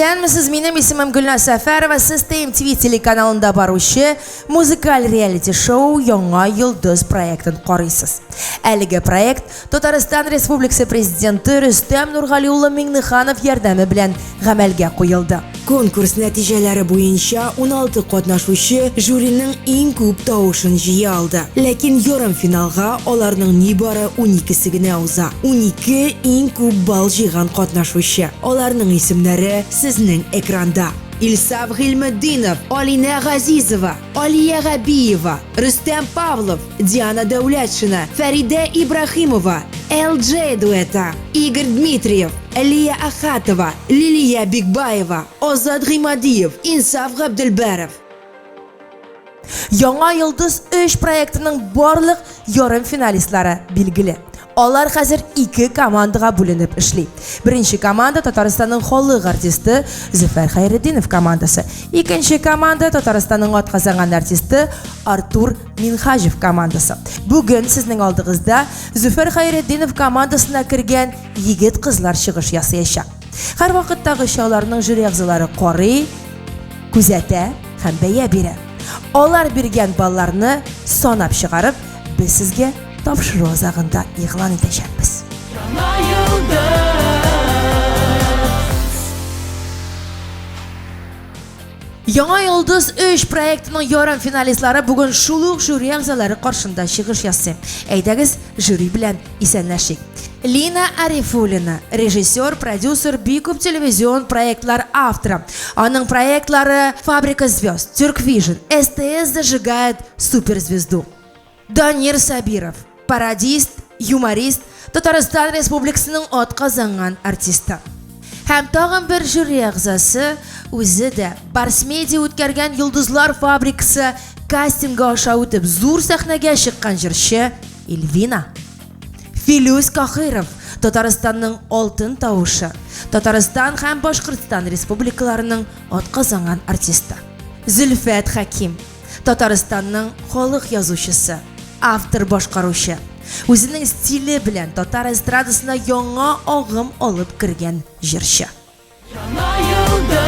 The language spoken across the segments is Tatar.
Исәнмесез, минем исемем Гөлназ Сәфәрова, сез ТМТВ телеканалында баручы музыкаль реалити-шоу Яңа йолдыз проектын карыйсыз. Әлеге проект Татарстан Республикасы Президенты Рөстәм Нургали улы Миңнеханов ярдәме белән гамәлгә куелды. Конкурс нәтиҗәләре буенча 16 катнашучы жюриның иң күп тавышын җыя алды. Ләкин ярымфиналга аларның нибары уникесе генә уза. 12 иң күп балл җыйган катнашучы. Аларның исемнәре сезнең экранда. Илсаф Гыйльметдинов, Алинә Газизова, Алия Габиева, Рөстәм Павлов, Диана Дәүләтшина, Фәридә Ибраһимова, LJ дуэты, Игорь Дмитриев, Лия Ахатова, Лилия Бикбаева, Азат Гыймадиев, Инсаф Габделбәров. Яңа йолдыз 3 проектының барлык ярымфиналистлары билгеле. Алар хәзер ике командага бүленеп эшли. Беренче команда Татарстанның халык артисты Зөфәр Хәйретдинов командасы. Икенче команда Татарстанның атказанган артисты Артур Минһаҗев командасы. Бүген сезнең алдыгызда Зөфәр Хәйретдинов командасына кергән егет-кызлар чыгыш ясаячак. Һәрвакыттагыча аларның жюри әгъзалары карый, күзәтә һәм бәя бирә. Алар биргән балларны санап чыгарып, без сезгә тапшыру азагында игълан итәчәкбез. Яңа йолдыз. Яңа йолдыз 3 проектының ярым финалистлары бүген шул ук жюри әгъзалары каршында чыгыш ясый. Әйдәгез, жюри белән исәнләшик. Лина Арифуллина, режиссер, продюсер, бик күп телевизион проектлар авторы. Аның проектлары Фабрика звезд, Тюрквижн, СТС зажигает суперзвезду. Данир Сабиров, пародист, юморист, Татарстан Республикасының атказанган артисты. Һәм тагын бер жюри әгъзасы, үзе дә Барс Медиа үткәргән Йолдызлар фабрикасы кастингы аша үтеп зур сәхнәгә чыккан җырчы Эльвина. Филүс Кахиров, Татарстанның алтын тавышы, Татарстан һәм Башкортстан республикаларының атказанган артисты. Зөлфәт Хәким, Татарстанның халык язучысы, автор-башкаручы. Үзенең стиле белән татар эстрадасына яңа агым алып кергән җырчы. Яңа йолдыз.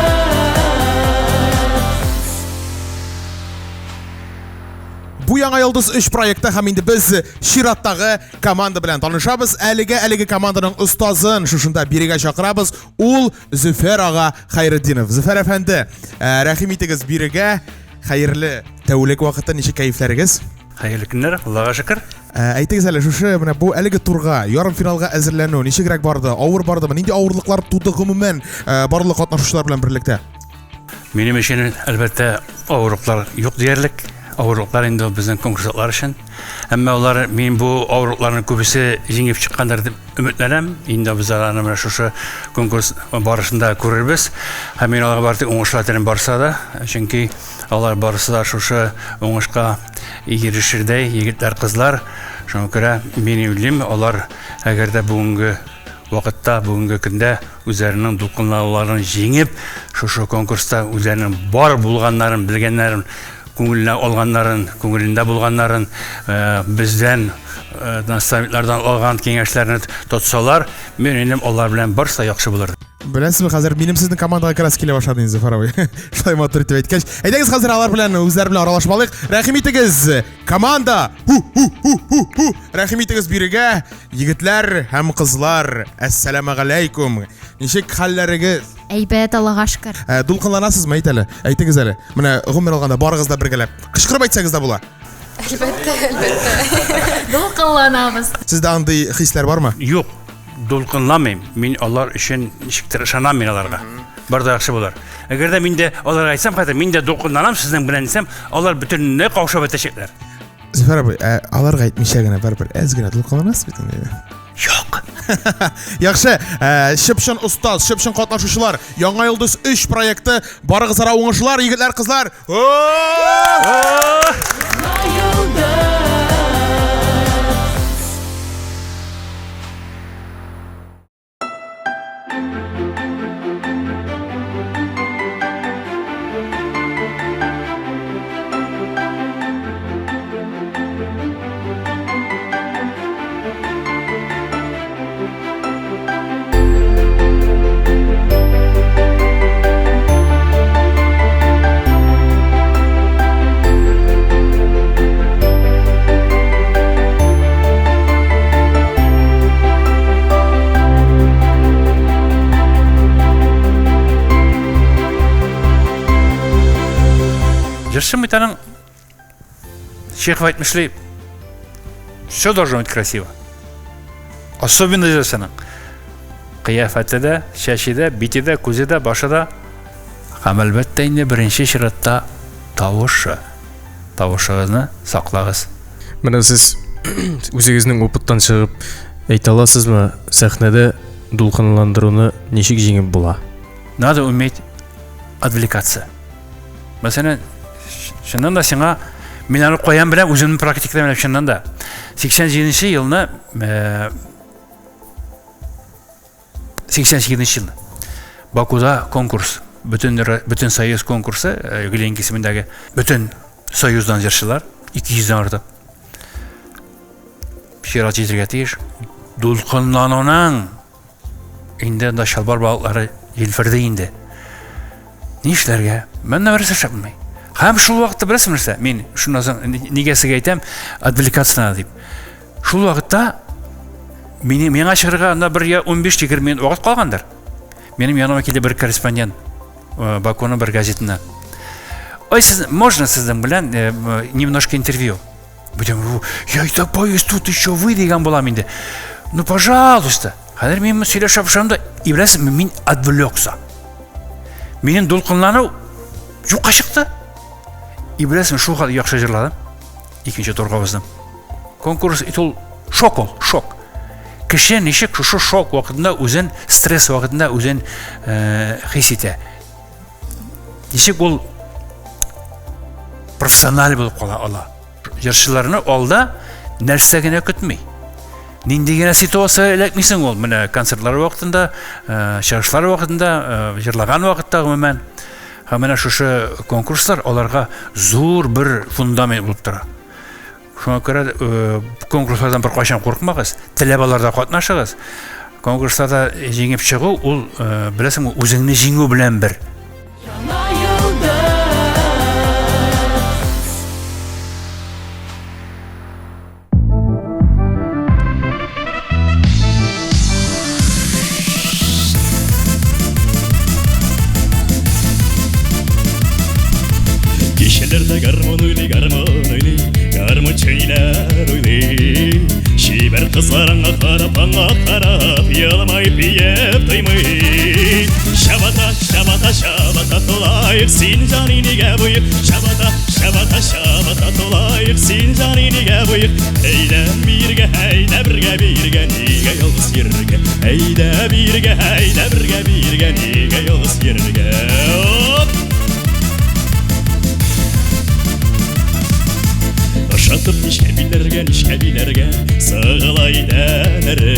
Бу Яңа йолдыз 3 проекты һәм инде без чираттагы команда белән танышабыз. Әлегә әлеге команданың остазын шушында бирегә чакырабыз. Ул Зөфәр ага Хәйретдинов. Зөфәр әфәнде, рәхим итегез бирегә. Хәерле тәүлек вакыты, ничек кәефләрегез? Хәерле көннәр, Аллага шөкер. Әйтегез әле, шушы менә бу әлеге турга, ярымфиналга әзерләнү ничегрәк барды? Авыр бардымы? Нинди авырлыклар туды гомумән барлык катнашучылар белән берлектә? Минем өчен, әлбәттә, авырлыклар юк диярлек. Авырлыклар инде ул безнең конкурсантлар өчен. Әмма алар мин бу авырлыкларның күбесе җиңеп чыккандыр дип өметләнәм. Инде без аларны менә шушы конкурс барышында күрербез. Һәм мин аларга бары тик уңышлар телим барса да, чөнки алар барысы да шушы уңышка ирешердәй егетләр, кызлар. Шуңа күрә мин уйлыйм, алар әгәр дә бүгенге вакытта, бүгенге көндә үзләренең дулкынлануларын җиңеп, шушы конкурста үзләренең бар булганнарын, белгәннәрен күңеленә алганнарын, күңелендә булганнарын, бездән, наставниклардан алган киңәшләрне тотсалар, мин уйлыйм, алар белән барысы да яхшы булыр. Беләсезме, хәзер минем сезнең командага керәсе килә башлады инде, Зөфәр абый. Шулай матур итеп әйткәч. Әйдәгез хәзер алар белән, үзләре белән аралашып алыйк. Рәхим итегез, команда! Ху-ху-ху-ху-ху! Рәхим итегез бирегә, егетләр һәм кызлар. Әссәламәгаләйкүм. Ничек хәлләрегез? Әйбәт, Аллага шөкер. Ә, дулкынланасызмы, әйт әле? Әйтегез әле. Менә гомер алганда барыгыз да бергәләп. Кычкырып әйтсәгез дә була. Әлбәттә, әлбәттә. Дулкынланабыз. Сездә андый хисләр бармы? Юк, дулкынламыйм. Мин алар өчен ничектер ышанам мин аларга. Бар да яхшы булыр. Әгәр дә мин дә аларга әйтсәм, хәзер мин дә дулкынланам сезнең белән дисәм, алар бөтенләй каушап бетәчәкләр. Зөфәр абый, ә аларга әйтмичә генә барыбер әз генә дулкынланасыз бит инде. Юк. Яхшы, чып-чын остаз, чып-чын катнашучылар, Яңа йолдыз 3 проекты, барыгызга уңышлар, егетләр, кызлар. Яңа йолдыз. Җырчы бит аның Чехов әйтмешли, все должно быть красиво. Особенно җырчының. Кыяфәте дә, чәче дә, бите дә, күзе дә, башы да. Һәм әлбәттә инде беренче чиратта тавышы. Тавышыгызны саклагыз. Менә сез үзегезнең опыттан чыгып әйтә аласызмы, сәхнәдә дулкынландыруны ничек җиңеп була? Надо уметь отвлекаться. Мәсәлән, чыннан да сиңа мин аны каян беләм, үземнең практикадан беләм чыннан да. 87 елны 88 елны Бакуда конкурс, бөтен бөтен союз конкурсы, э, Глинки исемендәге бөтен союздан җырчылар 200 дән артык. Чират җитәргә тиеш. Дулкынлануның Инде анда чалбар балыклары җилферди инде. Нишләргә? Менә берсе чыкмый. Һәм шул вакытта беләсеңме нәрсә? Мин шуннан соң нигә сезгә әйтәм, отвлекаться надо дип. Шул вакытта мине миңа чыгарга анда бер я 15-20 минут вакыт калгандыр. Минем яныма килде бер корреспондент э, Бакуның бер газетыннан. Ой, сез, можно сезнең белән э, немножко интервью? Бүтән, я и так боюсь, тут еще вы дигән булам инде. Ну, пожалуйста. Хәзер мин сөйләшә башлам да, и беләсеңме, мин отвлекся. Минем дулкынлану юкка чыкты. И беләсеңме, шул хәл яхшы җырладым. Икенче турга уздым. Конкурс ит ул шок ул, шок. Кеше ничек шушы шок вакытында үзен, стресс вакытында үзен э, хис итә. Ничек ул профессиональ булып кала ала? Җырчыларны алда нәрсә генә көтми. Нинди генә ситуация эләкмисең ул. Менә концертлар вакытында, э, чыгышлар вакытында, э, җырлаган вакытта гомумән. Һәм менә шушы конкурслар аларга зур бер фундамент булып тора. Шуңа күрә э, конкурслардан беркайчан куркмагыз, теләп аларда катнашыгыз. Конкурсларда җиңеп чыгу ул, э, беләсеңме, үзеңне җиңү белән бер. Яңа йолдыз. Кичәләрдә гармун уйный, гармун уйный, гармунчы ниләр уйлый. Чибәр кызлар аңа карап, аңа карап, елмаеп биеп тоймый. Чабата, чабата, чабата тулаек, син җани нигә буек? Чабата, чабата, чабата тулаек, син җани нигә буек? Әйдә биргә, әйдә бергә биргә, нигә ялгыз йөрергә? Әйдә биргә, әйдә бергә биргә, нигә ялгыз йөрергә? Оп! Ошатып ничкә биләргә, ничкә биләргә Сыгыла идәннәре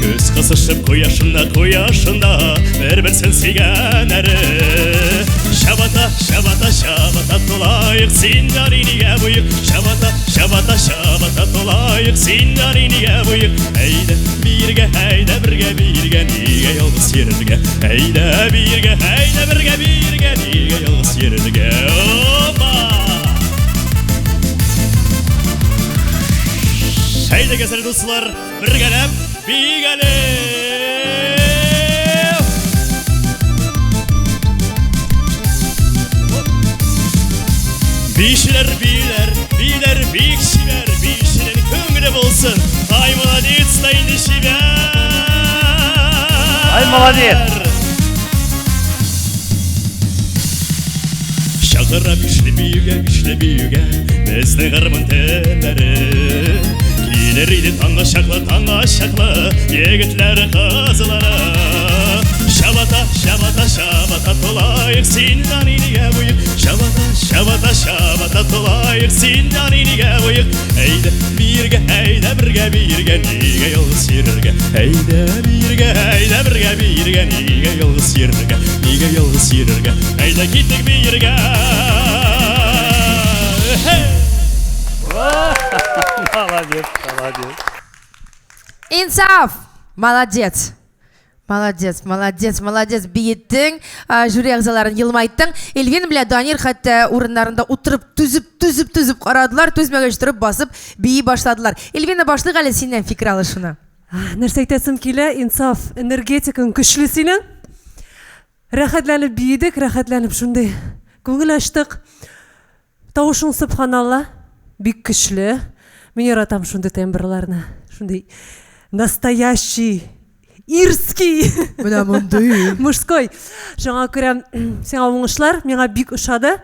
Күз кысышып кояшында, кояшында Бер-берсен сөйгәннәре Чабата, чабата, чабата тулаек Син яри нигә буек Чабата, чабата, чабата тулаек Син яри нигә буек Әйдә, биергә, әйдә бергә биергә Нигә ялгыз йөрергә Әйдә биергә, әйдә бергә биергә Нигә ялгыз йөрергә Опа! Әйдәгез әле, дуслар, бергәләп биик әле! Бишләр, биләр, биләр, бик чибәр, бишенең күңеле булсын. Ай, молодец та инде чибәр! Ай, молодец! Чакыра бишле биюгә, бишле биюгә, безнең гармун телләре. Килер иде таңга чаклы, таңга чаклы, егетләр, кызлары. Чабата, чабата, чабата тулаек, син җани нигә буек? Чабата, чабата, чабата тулаек, син җани нигә буек? Әйдә, биергә, әйдә бергә биергә, нигә ялгыз йөрергә? Әйдә биергә, әйдә бергә биергә, нигә ялгыз йөрергә? Нигә ялгыз йөрергә? Әйдә киттек биергә! Молодец, молодец. Инсаф! Молодец! Молодец, молодец, молодец, биеттең, жюри әгъзаларын елмайттың. Эльвин белән Данир хәтта урыннарында утырып, түзеп, түзеп, түзеп карадылар, түзмәгәч торып басып бии башладылар. Эльвина, башлыйк әле синнән фикер алышуны. Нәрсә әйтәсем килә, Инсаф, энергетикаң көчле синең. Рәхәтләнеп биедек, рәхәтләнеп шундый күңел ачтык. Тавышың, сөбханалла, бик көчле. Мин яратам шундый тембрларны. Шундый настоящий ирский. Менә мондый. Мужской. Шуңа күрә сиңа уңышлар, миңа бик ошады.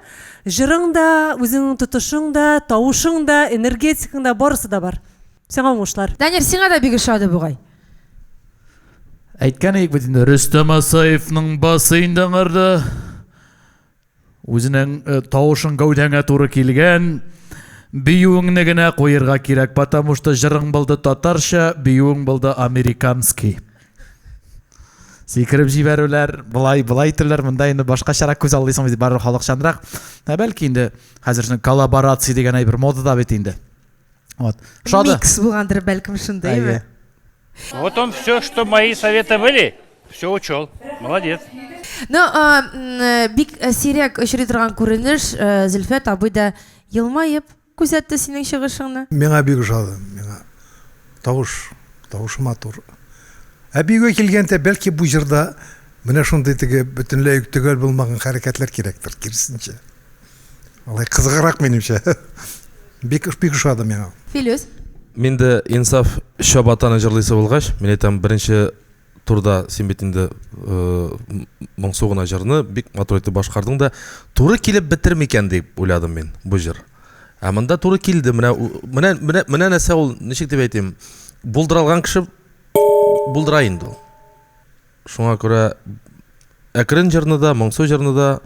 Җырың да, үзеңнең тотышың да, тавышың да, энергетикаң да, барысы да бар. Сиңа уңышлар. Данир, сиңа да бик ошады бугай. Әйткән идек бит инде, Рөстәм Асаевның басы инде аңарда. Үзенең э, тавышың гәүдәңә туры килгән. Биюеңне генә куерга кирәк, потому что җырың булды татарча, биюең булды американский. Сикереп җибәрүләр, былай, былай итүләр, монда инде башкачарак күз аллыйсың бит, барыбер халыкчанрак. Ә бәлки инде хәзер шуны коллаборация дигән әйбер модада бит инде. Вот. Шады. Микс булгандыр бәлкем шундыймы? Әйе. Вот он все, что мои советы были, все учел. Молодец. Ну, бик сирәк очрый торган күренеш, Зөлфәт абый да елмаеп күзәтте синең чыгышыңны. Миңа бик ошады, миңа тавыш, тавышы матур. Ә биюгә килгәндә, бәлки бу җырда менә шундый теге бөтенләй үк төгәл булмаган хәрәкәтләр кирәктер, киресенчә. Алай кызыграк минемчә. Бик бик ошады миңа. Филүс. Мин дә Инсаф Чабатаны җырлыйсы булгач, мин әйтәм, беренче турда син бит инде моңсу гына җырны бик матур итеп башкардың да, туры килеп бетер микән дип уйладым мин бу җыр. Ә монда туры килде. Менә менә менә менә нәрсә ул, ничек дип әйтим, булдыра алган кеше булдыра инде ул. Шуңа күрә әкрен җырны да, моңсу җырны да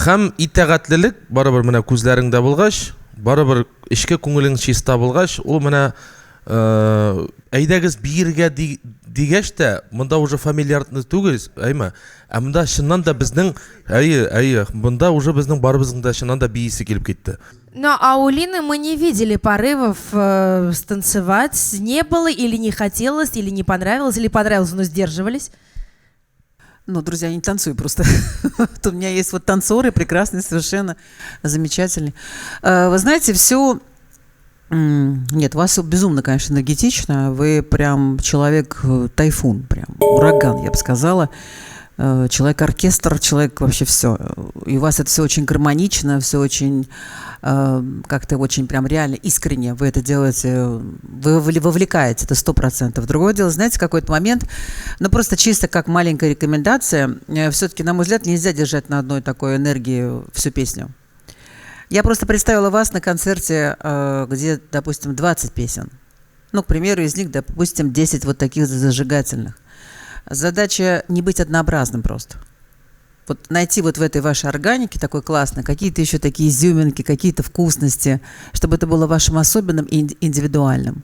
һәм итәгатьлелек барыбер менә күзләреңдә булгач, барыбер эчке күңелең чиста булгач, ул менә э, әйдәгез биергә дигәч тә, монда уже фамильярный түгел, әйме? Ә монда чыннан да безнең, әйе, әйе, монда уже безнең барыбызның да чыннан да биисе килеп китте. Но а у Лины мы не видели порывов э, станцевать. Не было или не хотелось, или не понравилось, или понравилось, но сдерживались. Ну, друзья, я не танцую просто. Вот у меня есть вот танцоры прекрасные, совершенно замечательные. Вы знаете, все... Нет, у вас безумно, конечно, энергетично. Вы прям человек-тайфун, прям ураган, я бы сказала. Человек-оркестр, человек вообще все. И у вас это все очень гармонично, все очень как-то очень прям реально искренне вы это делаете, вы вовлекаете, это 100%. Другое дело, знаете, какой-то момент, ну просто чисто как маленькая рекомендация, все-таки, на мой взгляд, нельзя держать на одной такой энергии всю песню. Я просто представила вас на концерте, где, допустим, 20 песен. Ну, к примеру, из них, допустим, 10 вот таких зажигательных. Задача не быть однообразным просто. Вот найти вот в этой вашей органике такой классной какие-то еще такие изюминки, какие-то вкусности, чтобы это было вашим особенным и индивидуальным.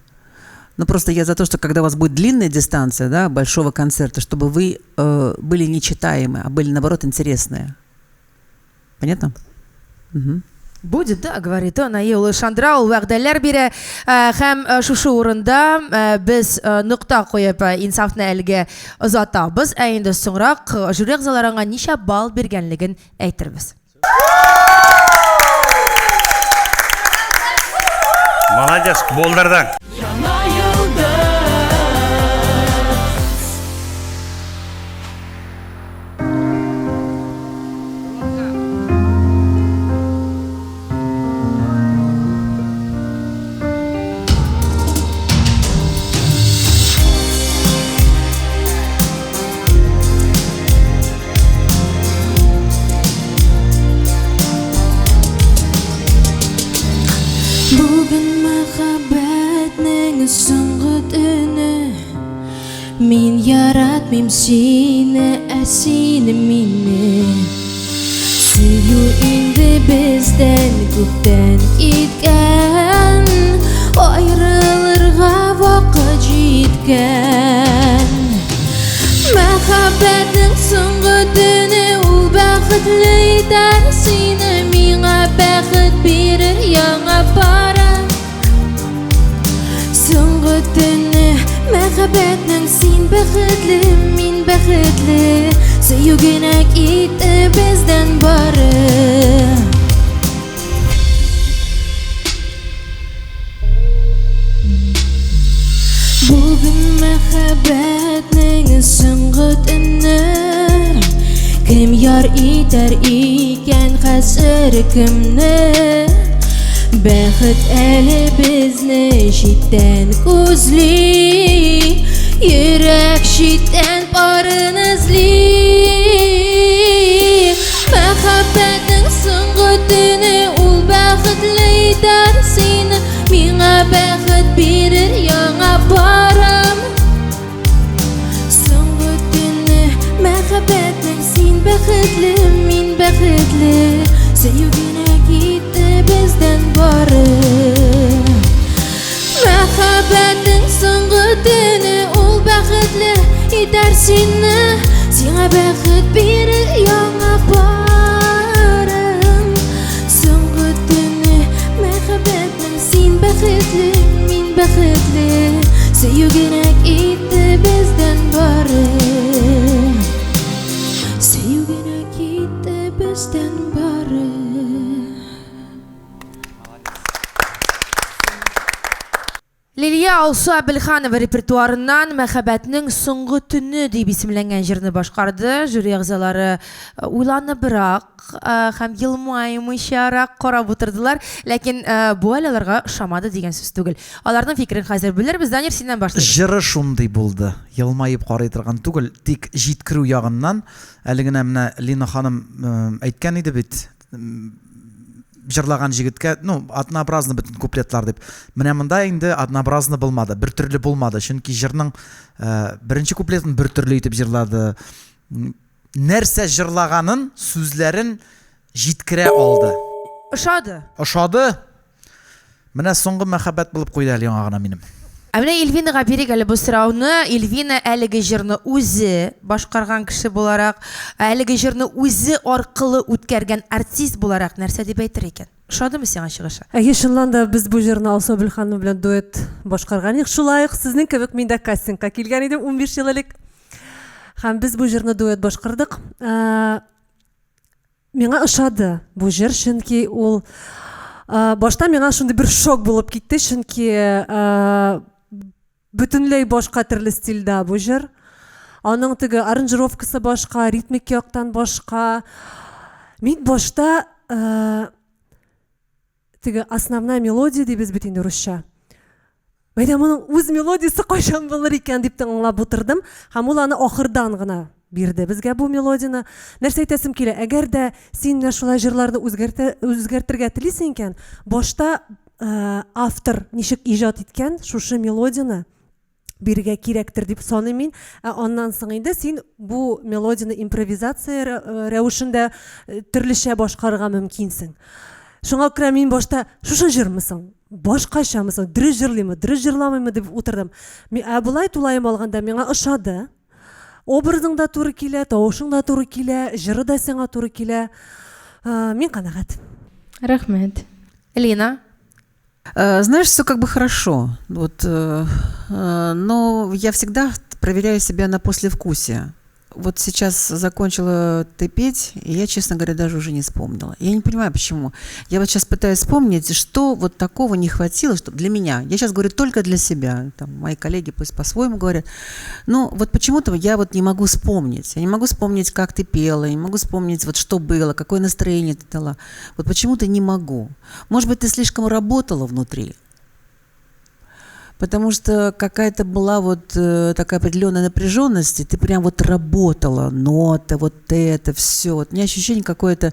Но просто я за то, что когда у вас будет длинная дистанция, да, большого концерта, чтобы вы были нечитаемы, а были, наоборот, интересные. Понятно? Угу. Будет, да, говорит он, әйе, ул ышандыра, ул вәгъдәләр бирә. Һәм шушы урында без нокта куеп Инсафны әлегә озатабыз. Ә инде соңрак жюри әгъзалары аңа ничә балл биргәнлеген әйтербез. Молодец, булдырдың. Яңа йолдыз. Бүген мәхәббәтнең соңгы төне. Мин яратмыйм сине, ә син мине. Сөю инде бездән күптән киткән, аерылырга вакыт җиткән. Мәхәббәтнең соңгы төне ул бәхетле итәр сине, миңа бәхет бирер яңа пара. Соңгы төне мәхәббәтнең син бәхетле, мин бәхетле. Сөю генә китте бездән бары. Бүген мәхәббәтнең соңгы төне. Кем яр итәр икән хәзер кемне? Бәхет әле безне читтән күзли, Йөрәк читтән парын эзли. Мәхәббәтнең соңгы төне ул бәхетле итәр сине, Миңа бәхет бирер яңа парым. Соңгы төне мәхәббәтнең син бәхетле, мин бәхетле. Сөю генә китте бездән бары. Мәхәббәтнең соңгы төне ул бәхетле итәр сине. Сиңа бәхет бирер яңа парым. Соңгы төне мәхәббәтнең син бәхетле, мин бәхетле. Сөю генә китте бездән бары. Сөю генә китте бездән бары. Лилия Алсу Әбелханова репертуарыннан Мәхәббәтнең соңгы төне дип исемләнгән җырны башкарды. Жюри әгъзалары э, уйланыбрак э, һәм елмаймыйчарак карап утырдылар. Ләкин э, бу әле аларга ошамады дигән сүз түгел. Аларның фикерен хәзер белербез. Данир, синнән башлыйк. Җыры шундый булды. Елмаеп карый торган түгел, тик җиткерү ягыннан. Әле генә менә Лина ханым әйткән иде бит, җырлаган җегеткә, ну, однообразно бөтен куплетлар дип. Менә монда инде однообразно булмады, бер төрле булмады. Чөнки җырның э, беренче куплетын бер төрле итеп җырлады. Нәрсә җырлаганын, сүзләрен җиткерә алды. Ошады. Ошады. Менә соңгы мәхәббәт булып куйды әле яңа гына минем. Ә менә Ильвинага бирик әле бу сорауны. Ильвина әлеге җырны үзе башкарган кеше буларак, әлеге җырны үзе аркылы үткәргән артист буларак нәрсә дип әйтер икән? Ошадымы сиңа чыгышы? Әйе, чыннан да без бу җырны Алсу Әбелханова белән дуэт башкарган идек. Шулай ук сезнең кебек мин дә кастингка килгән идем 15 ел элек. Һәм без бу җырны дуэт башкардык. Миңа ошады бу җыр, чөнки ул башта миңа шундый бер шок булып китте, чөнки бөтенләй башка төрле стильдә бу җыр. Аның теге аранжировкасы башка, ритмик яктан башка. Мин башта теге основная мелодия дибез бит инде русча. Әйдә, моның үз мелодиясе кайчан булыр икән дип тә аңлап утырдым. Һәм ул аны ахырдан гына бирде безгә бу мелодияне. Нәрсә әйтәсем килә, әгәр дә син менә шулай җырларны үзгәртә, үзгәртергә телисең икән, башта э, автор ничек иҗат иткән шушы мелодияне бирергә кирәктер дип саныйм мин. Ә аннан соң инде син бу мелодияне импровизация э, рәвешендә э, төрлечә башкарырга мөмкинсең. Шуңа күрә мин башта шушы җырмы соң, башкачамы соң, дөрес җырлыймы, дөрес җырламыймы дип утырдым. Ә болай тулаем алганда миңа ошады. Образың да туры килә, тавышың да туры килә, җыры да сиңа туры килә. Э, мин канәгать. Рәхмәт. Лина, Знаешь, все как бы хорошо. Вот, э, э, но я всегда проверяю себя на послевкусие. Вот сейчас закончила ты петь, и я, честно говоря, даже уже не вспомнила. Я не понимаю, почему. Я вот сейчас пытаюсь вспомнить, что вот такого не хватило, чтобы для меня. Я сейчас говорю только для себя. Там, мои коллеги пусть по-своему говорят. Но вот почему-то я вот не могу вспомнить. Я не могу вспомнить, как ты пела, я не могу вспомнить, вот что было, какое настроение ты дала. Вот почему-то не могу. Может быть, ты слишком работала внутри. Потому что какая-то была вот э, такая определенная напряженность, и ты прям вот работала, нота, вот это, все. Вот у меня ощущение какое-то,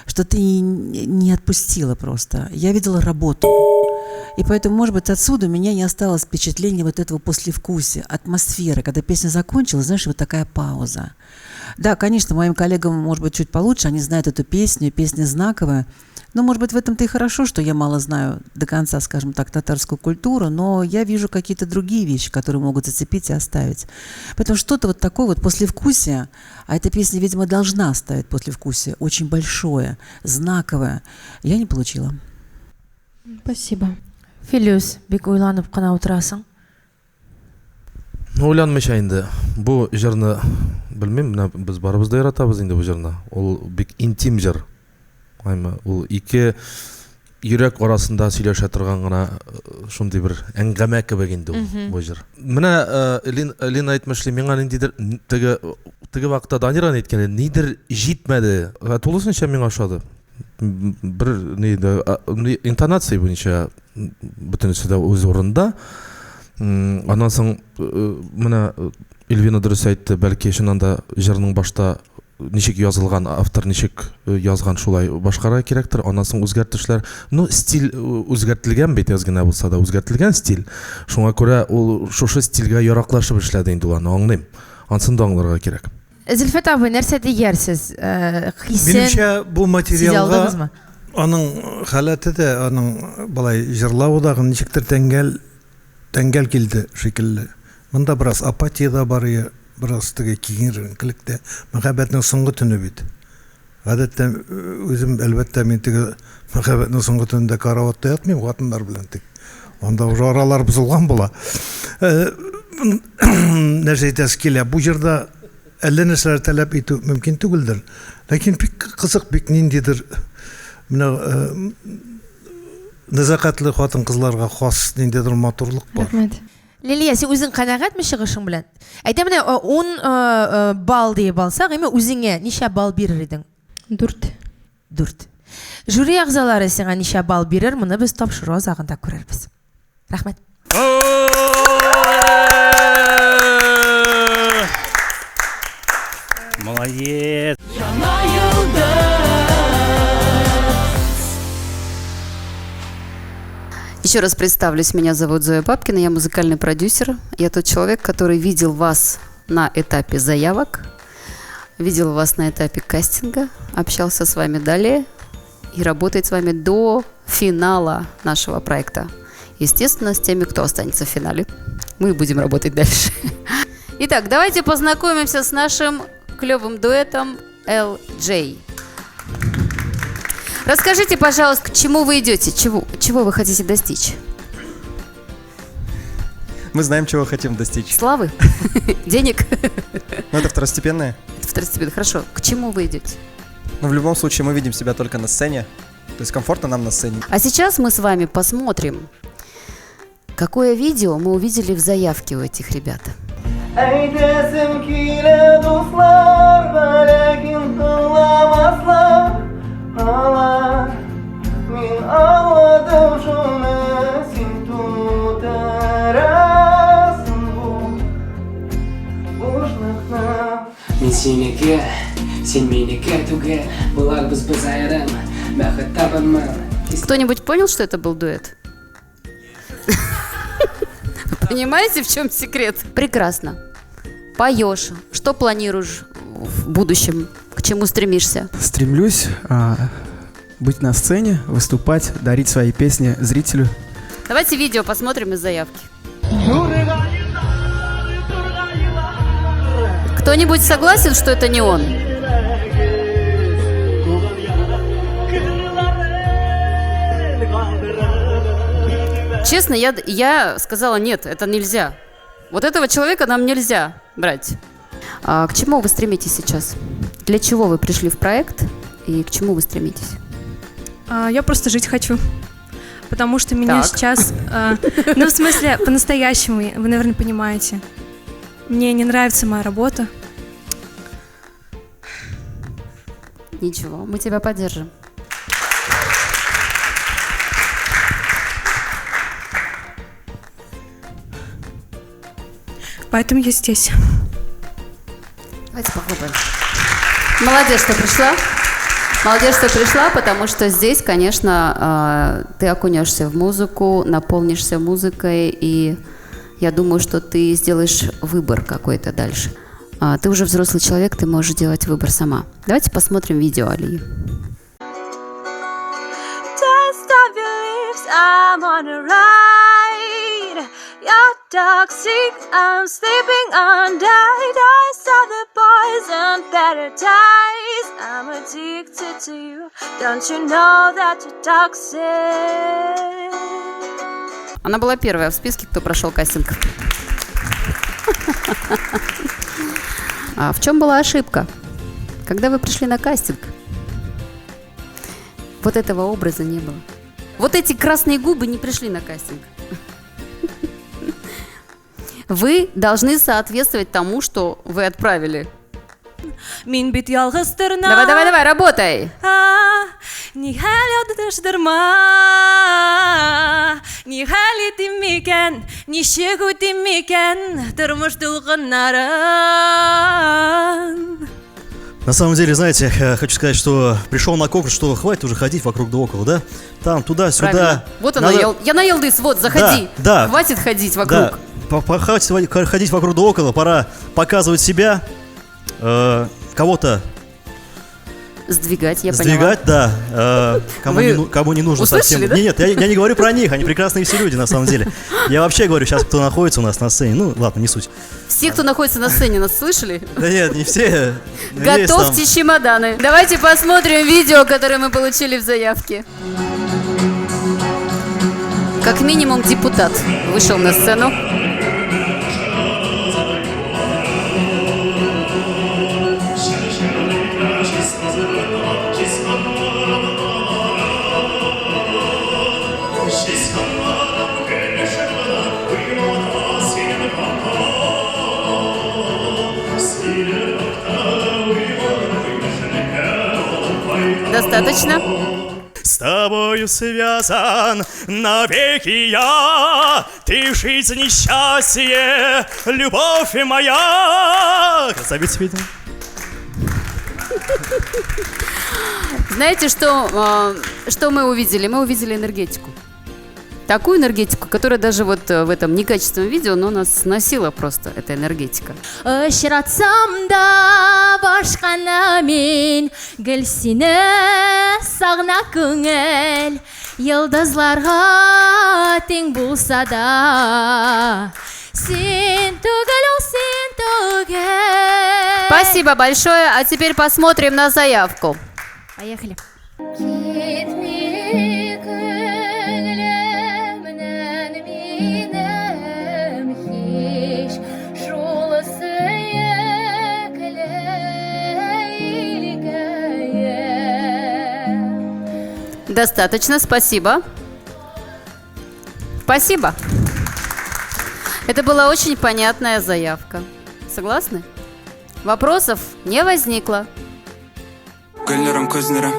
что ты не отпустила просто. Я видела работу. И поэтому, может быть, отсюда у меня не осталось впечатления вот этого послевкусия, атмосферы. Когда песня закончилась, знаешь, вот такая пауза. Да, конечно, моим коллегам, может быть, чуть получше, они знают эту песню, песня знаковая. Но, может быть, в этом-то и хорошо, что я мало знаю до конца, скажем так, татарскую культуру, но я вижу какие-то другие вещи, которые могут зацепить и оставить. Поэтому что-то вот такое вот послевкусие, а эта песня, видимо, должна оставить послевкусие, очень большое, знаковое, я не получила. Спасибо. Филүс, бик уйланып кына утырасың. Ну, уйланмыйча инде. Бу җырны белмим, менә без барыбыз да яратабыз инде бу җырны. Ул бик интим җыр. Әмма ул ике йөрәк арасында сөйләшә торган гына э, шундый бер әңгәмә кебек инде ул бу җыр. Менә э, Лин, Лина әйтмешли, миңа ниндидер теге Теге вакытта Данира әйткән, нидер җитмәде. Ә тулысынча миңа ошады. Бер ни дә, интонация буенча бөтенесе дә үз урында. Аннан соң менә Эльвина дөрес әйтте, бәлки чыннан да җырның башта ничек язылган, автор ничек язган, шулай башкарырга кирәктер. Аннан соң үзгәртешләр, ну, стиль үзгәртелгән бит, әз генә булса да үзгәртелгән стиль. Шуңа күрә ул шушы стильгә яраклашып эшләде инде ул, аны аңлыйм. Ансын да аңларга кирәк. Зөлфәт абый, нәрсә диярсез? Хисен Минемчә, бу материалга аның халәте дә, аның болай җырлавы да ничектер тәңгәл тәңгәл килде шикелле. Монда бераз апатия дә бар ие, бераз теге киеренкелек тә. Мәхәббәтнең соңгы төне бит. Гадәттә, үзем, әлбәттә, мин теге мәхәббәтнең соңгы төнендә караватта ятмыйм хатыннар белән тик. Анда уже аралар бозылган була. Нәрсә әйтәсе килә, бу җырда әллә нәрсәләр таләп итү мөмкин түгелдер. Ләкин бик кызык, бик ниндидер менә нәзакәтле хатын-кызларга хас ниндидер матурлык бар. Рәхмәт. Лилия, син үзең канәгатьме чыгышың белән? Әйдә менә 10 балл диеп алсак, әмма үзеңә ничә балл бирер идең? 4. 4. Жюри әгъзалары сиңа ничә балл бирер, моны без тапшыру азагында күрербез. Рәхмәт. Молодец. Яңа Еще раз представлюсь, меня зовут Зоя Бабкина, я музыкальный продюсер. Я тот человек, который видел вас на этапе заявок, видел вас на этапе кастинга, общался с вами далее и работает с вами до финала нашего проекта. Естественно, с теми, кто останется в финале. Мы будем работать дальше. Итак, давайте познакомимся с нашим клевым дуэтом LJ. Расскажите, пожалуйста, к чему вы идете, чего вы хотите достичь? Мы знаем, чего хотим достичь. Славы? Денег? Ну, это второстепенное. Это второстепенное. Хорошо. К чему вы идете? Ну, в любом случае, мы видим себя только на сцене. То есть комфортно нам на сцене. А сейчас мы с вами посмотрим, какое видео мы увидели в заявке у этих ребят. Әйтәсем килә дусларга, ләкин тыңламаслар алар. Мин аңладым шуны, син тутырасың бу бушлыкны. Мин синеке, син минеке түгел, буларбыз без аерым, бәхет табырмын. Кто-нибудь понял, что это был дуэт? Понимаете, в чем секрет? Прекрасно. Поешь. Что планируешь в будущем? К чему стремишься? Стремлюсь быть на сцене, выступать, дарить свои песни зрителю. Давайте видео посмотрим из заявки. Кто-нибудь согласен, что это не он? Честно, я сказала, нет, это нельзя. Вот этого человека нам нельзя брать. А к чему вы стремитесь сейчас? Для чего вы пришли в проект и к чему вы стремитесь? Я просто жить хочу. Потому что меня Так. сейчас... ну, в смысле, по-настоящему, вы, наверное, понимаете. Мне не нравится моя работа. Ничего, мы тебя поддержим. Поэтому я здесь. Давайте похлопаем. Молодец, что пришла. Молодец, что пришла, потому что здесь, конечно, ты окунешься в музыку, наполнишься музыкой, и я думаю, что ты сделаешь выбор какой-то дальше. Ты уже взрослый человек, ты можешь делать выбор сама. Давайте посмотрим видео Алии. Taste of your lips, I'm on a ride. You're toxic, I'm sleeping on Taste of the poison paradise. I'm addicted to you. Don't you know that you're toxic? Она была первая в списке, кто прошел кастинг. А в чем была ошибка? Когда вы пришли на кастинг, вот этого образа не было. Вот эти красные губы не пришли на кастинг. Вы должны соответствовать тому, что вы отправили. Мин бит ялгыз торна. Давай, давай, давай, работай. Нихәл ятыштырма, нихәл итим микән, ничек үтим микән тормыш дулкыннарын. На самом деле, знаете, хочу сказать, что пришел на конкурс, что хватит уже ходить вокруг да около, да? Там, туда, сюда. Правильно. Вот она, Надо- я на Елдыс, вот, заходи. Да, да. Хватит ходить вокруг. Да, хватит ходить вокруг да около, пора показывать себя, кого-то Сдвигать, я поняла. сдвигать, да, кому, Вы не, кому не нужно услышали, совсем. да? Не, нет, я не говорю про них, они прекрасные все люди, на самом деле. Я вообще говорю сейчас, кто находится у нас на сцене, ну ладно, не суть. Все, кто находится на сцене, нас слышали? Да нет, не все. но есть там. Готовьте чемоданы. Давайте посмотрим видео, которое мы получили в заявке. Как минимум депутат вышел на сцену. Достаточно. С тобою связан навеки я, ты в жизни счастье, любовь моя. Красавица, видимо. Знаете, что мы увидели? Мы увидели энергетику. Такую энергетику, которая даже вот в этом некачественном видео, но нас сносила просто, эта энергетика. Очратсам да башканы мин, гел сине сагына күңел, йолдызларга тиң булса да, син түгел ул, син түгел. Спасибо большое. А теперь посмотрим на заявку. Поехали. Китми күңлемнән минем һич, шул сөекле илкәем. Достаточно, спасибо. Спасибо. Это была очень понятная заявка. Согласны? Вопросов не возникло. Гөлнурым, күз нурым,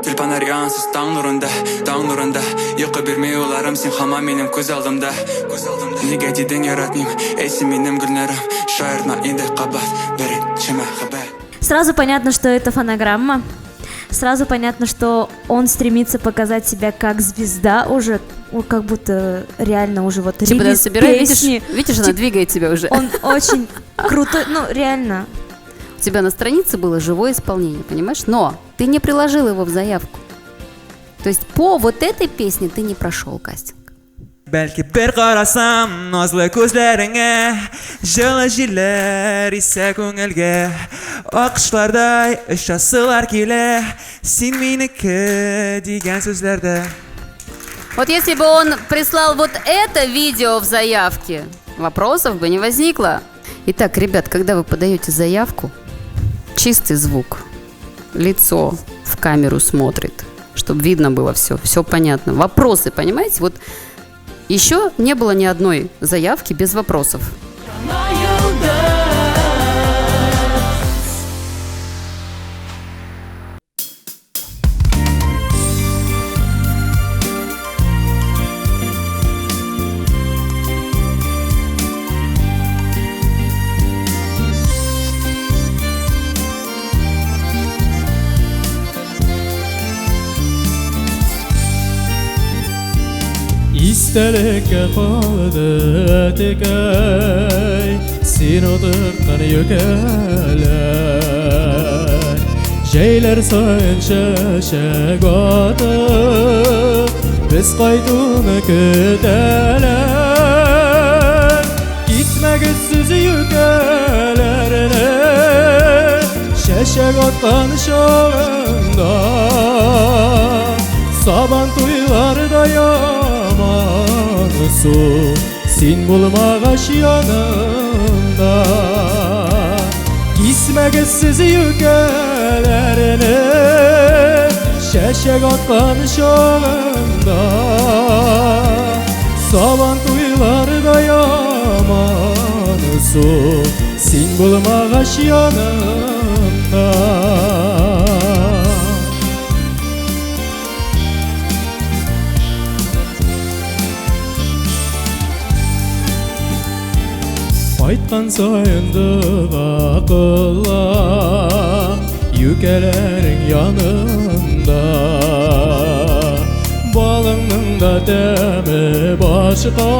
тюльпаннар янсыз таң нурында, таң нурында. Йокы бирми уйларым, син һаман минем күз алдымда, күз алдымда. Нигә дидең яратмыйм, эй син минем Гөлнурым, шаяртма инде кабат, беренче мәхәббәт. Сразу понятно, что это фонограмма. Сразу понятно, что он стремится показать себя как звезда уже, как будто реально уже вот Типа, да, релиз собирай, видишь, песни. видишь, она двигает тебя уже. Он очень крутой, реально. У тебя на странице было живое исполнение, понимаешь? Но ты не приложил его в заявку. То есть по вот этой песне ты не прошел кастинг. Бәлки бер карасам назлы күзләреңә, җылы җилләр исә күңелгә, акышлардай очасылар килә, син минеке дигән сүзләрдә. Вот если бы он прислал вот это видео в заявке, вопросов бы не возникло. Итак, ребят, когда вы подаете заявку, чистый звук, лицо в камеру смотрит, чтобы видно было все, все понятно. Вопросы, понимаете? Вот еще не было ни одной заявки без вопросов. Истәлеккә калды әтекәй, син утырткан юкәләр. Җәйләр саен чәчәк атып, без кайтуны көтәләр. Китмәгез сез юкәләрне, чәчәк аткан чагында. Сабан туйларда яман су, син булмагач янымда. Кисмәгез сез юкәләрне, чәчәк аткан чагында. Сабан туйларда яман моңсу Син булмагач янымда. Кайткан саен дога кылам Юкәләрең янында. Балыңның да тәме башка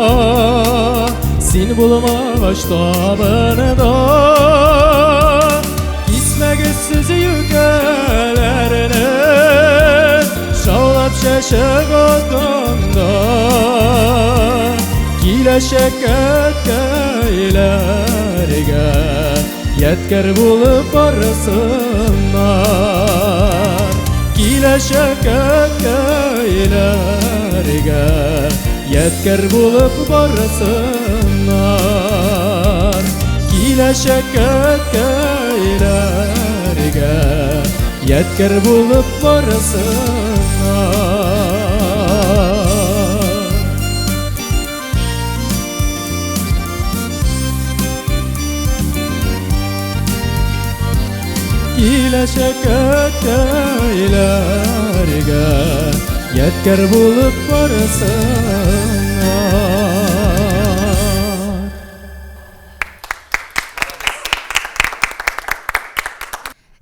Син булмагач табында. Кисмәгез сез юкәләрне Шаулап чәчәк атканда. Киләчәк әткәйләргә Ядкәр булып барсыннар. Киләчәк әткәйләргә Ядкәр булып барсыннар. Киләчәк әткәйләргә Ядкәр булып барсыннар. Киләчәк әткәйләргә Ядкәр булып барсыннар.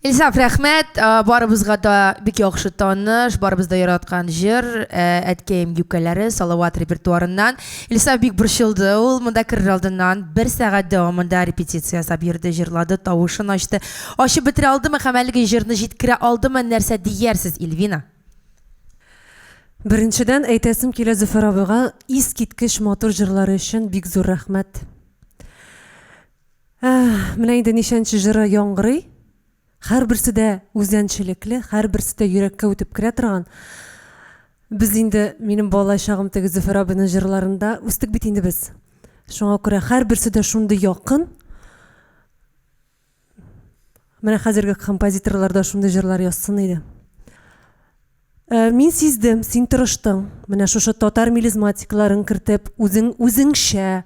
Илсаф, рәхмәт. Барыбызга да бик яхшы таныш, барыбыз да яраткан җыр, Әткәем юкәләре Салават репертуарыннан. Илсаф бик борчылды ул монда керер алдыннан. Бер сәгать дәвамында репетиция ясап йөрде, җырлады, тавышын ачты. Ачып бетерә алдымы һәм әлеге җырны җиткерә алдымы, нәрсә диярсез, Ильвина? Беренчедән, әйтәсем килә Зөфәр абыйга искиткеч матур җырлары өчен бик зур рәхмәт. Менә инде ничәнче җыры яңгырый. Һәрберсе дә үзенчәлекле, һәрберсе дә йөрәккә үтеп керә торган. Без инде, минем бала чагым теге Зөфәр абыйның җырларында үстек бит инде без. Шуңа күрә һәрберсе дә шундый якын. Менә хәзерге композиторлар да шундый җырлар язсын иде. Мин сиздем, син тырыштың. Менә шушы татар мелизматикаларын кертеп, үзең үзеңчә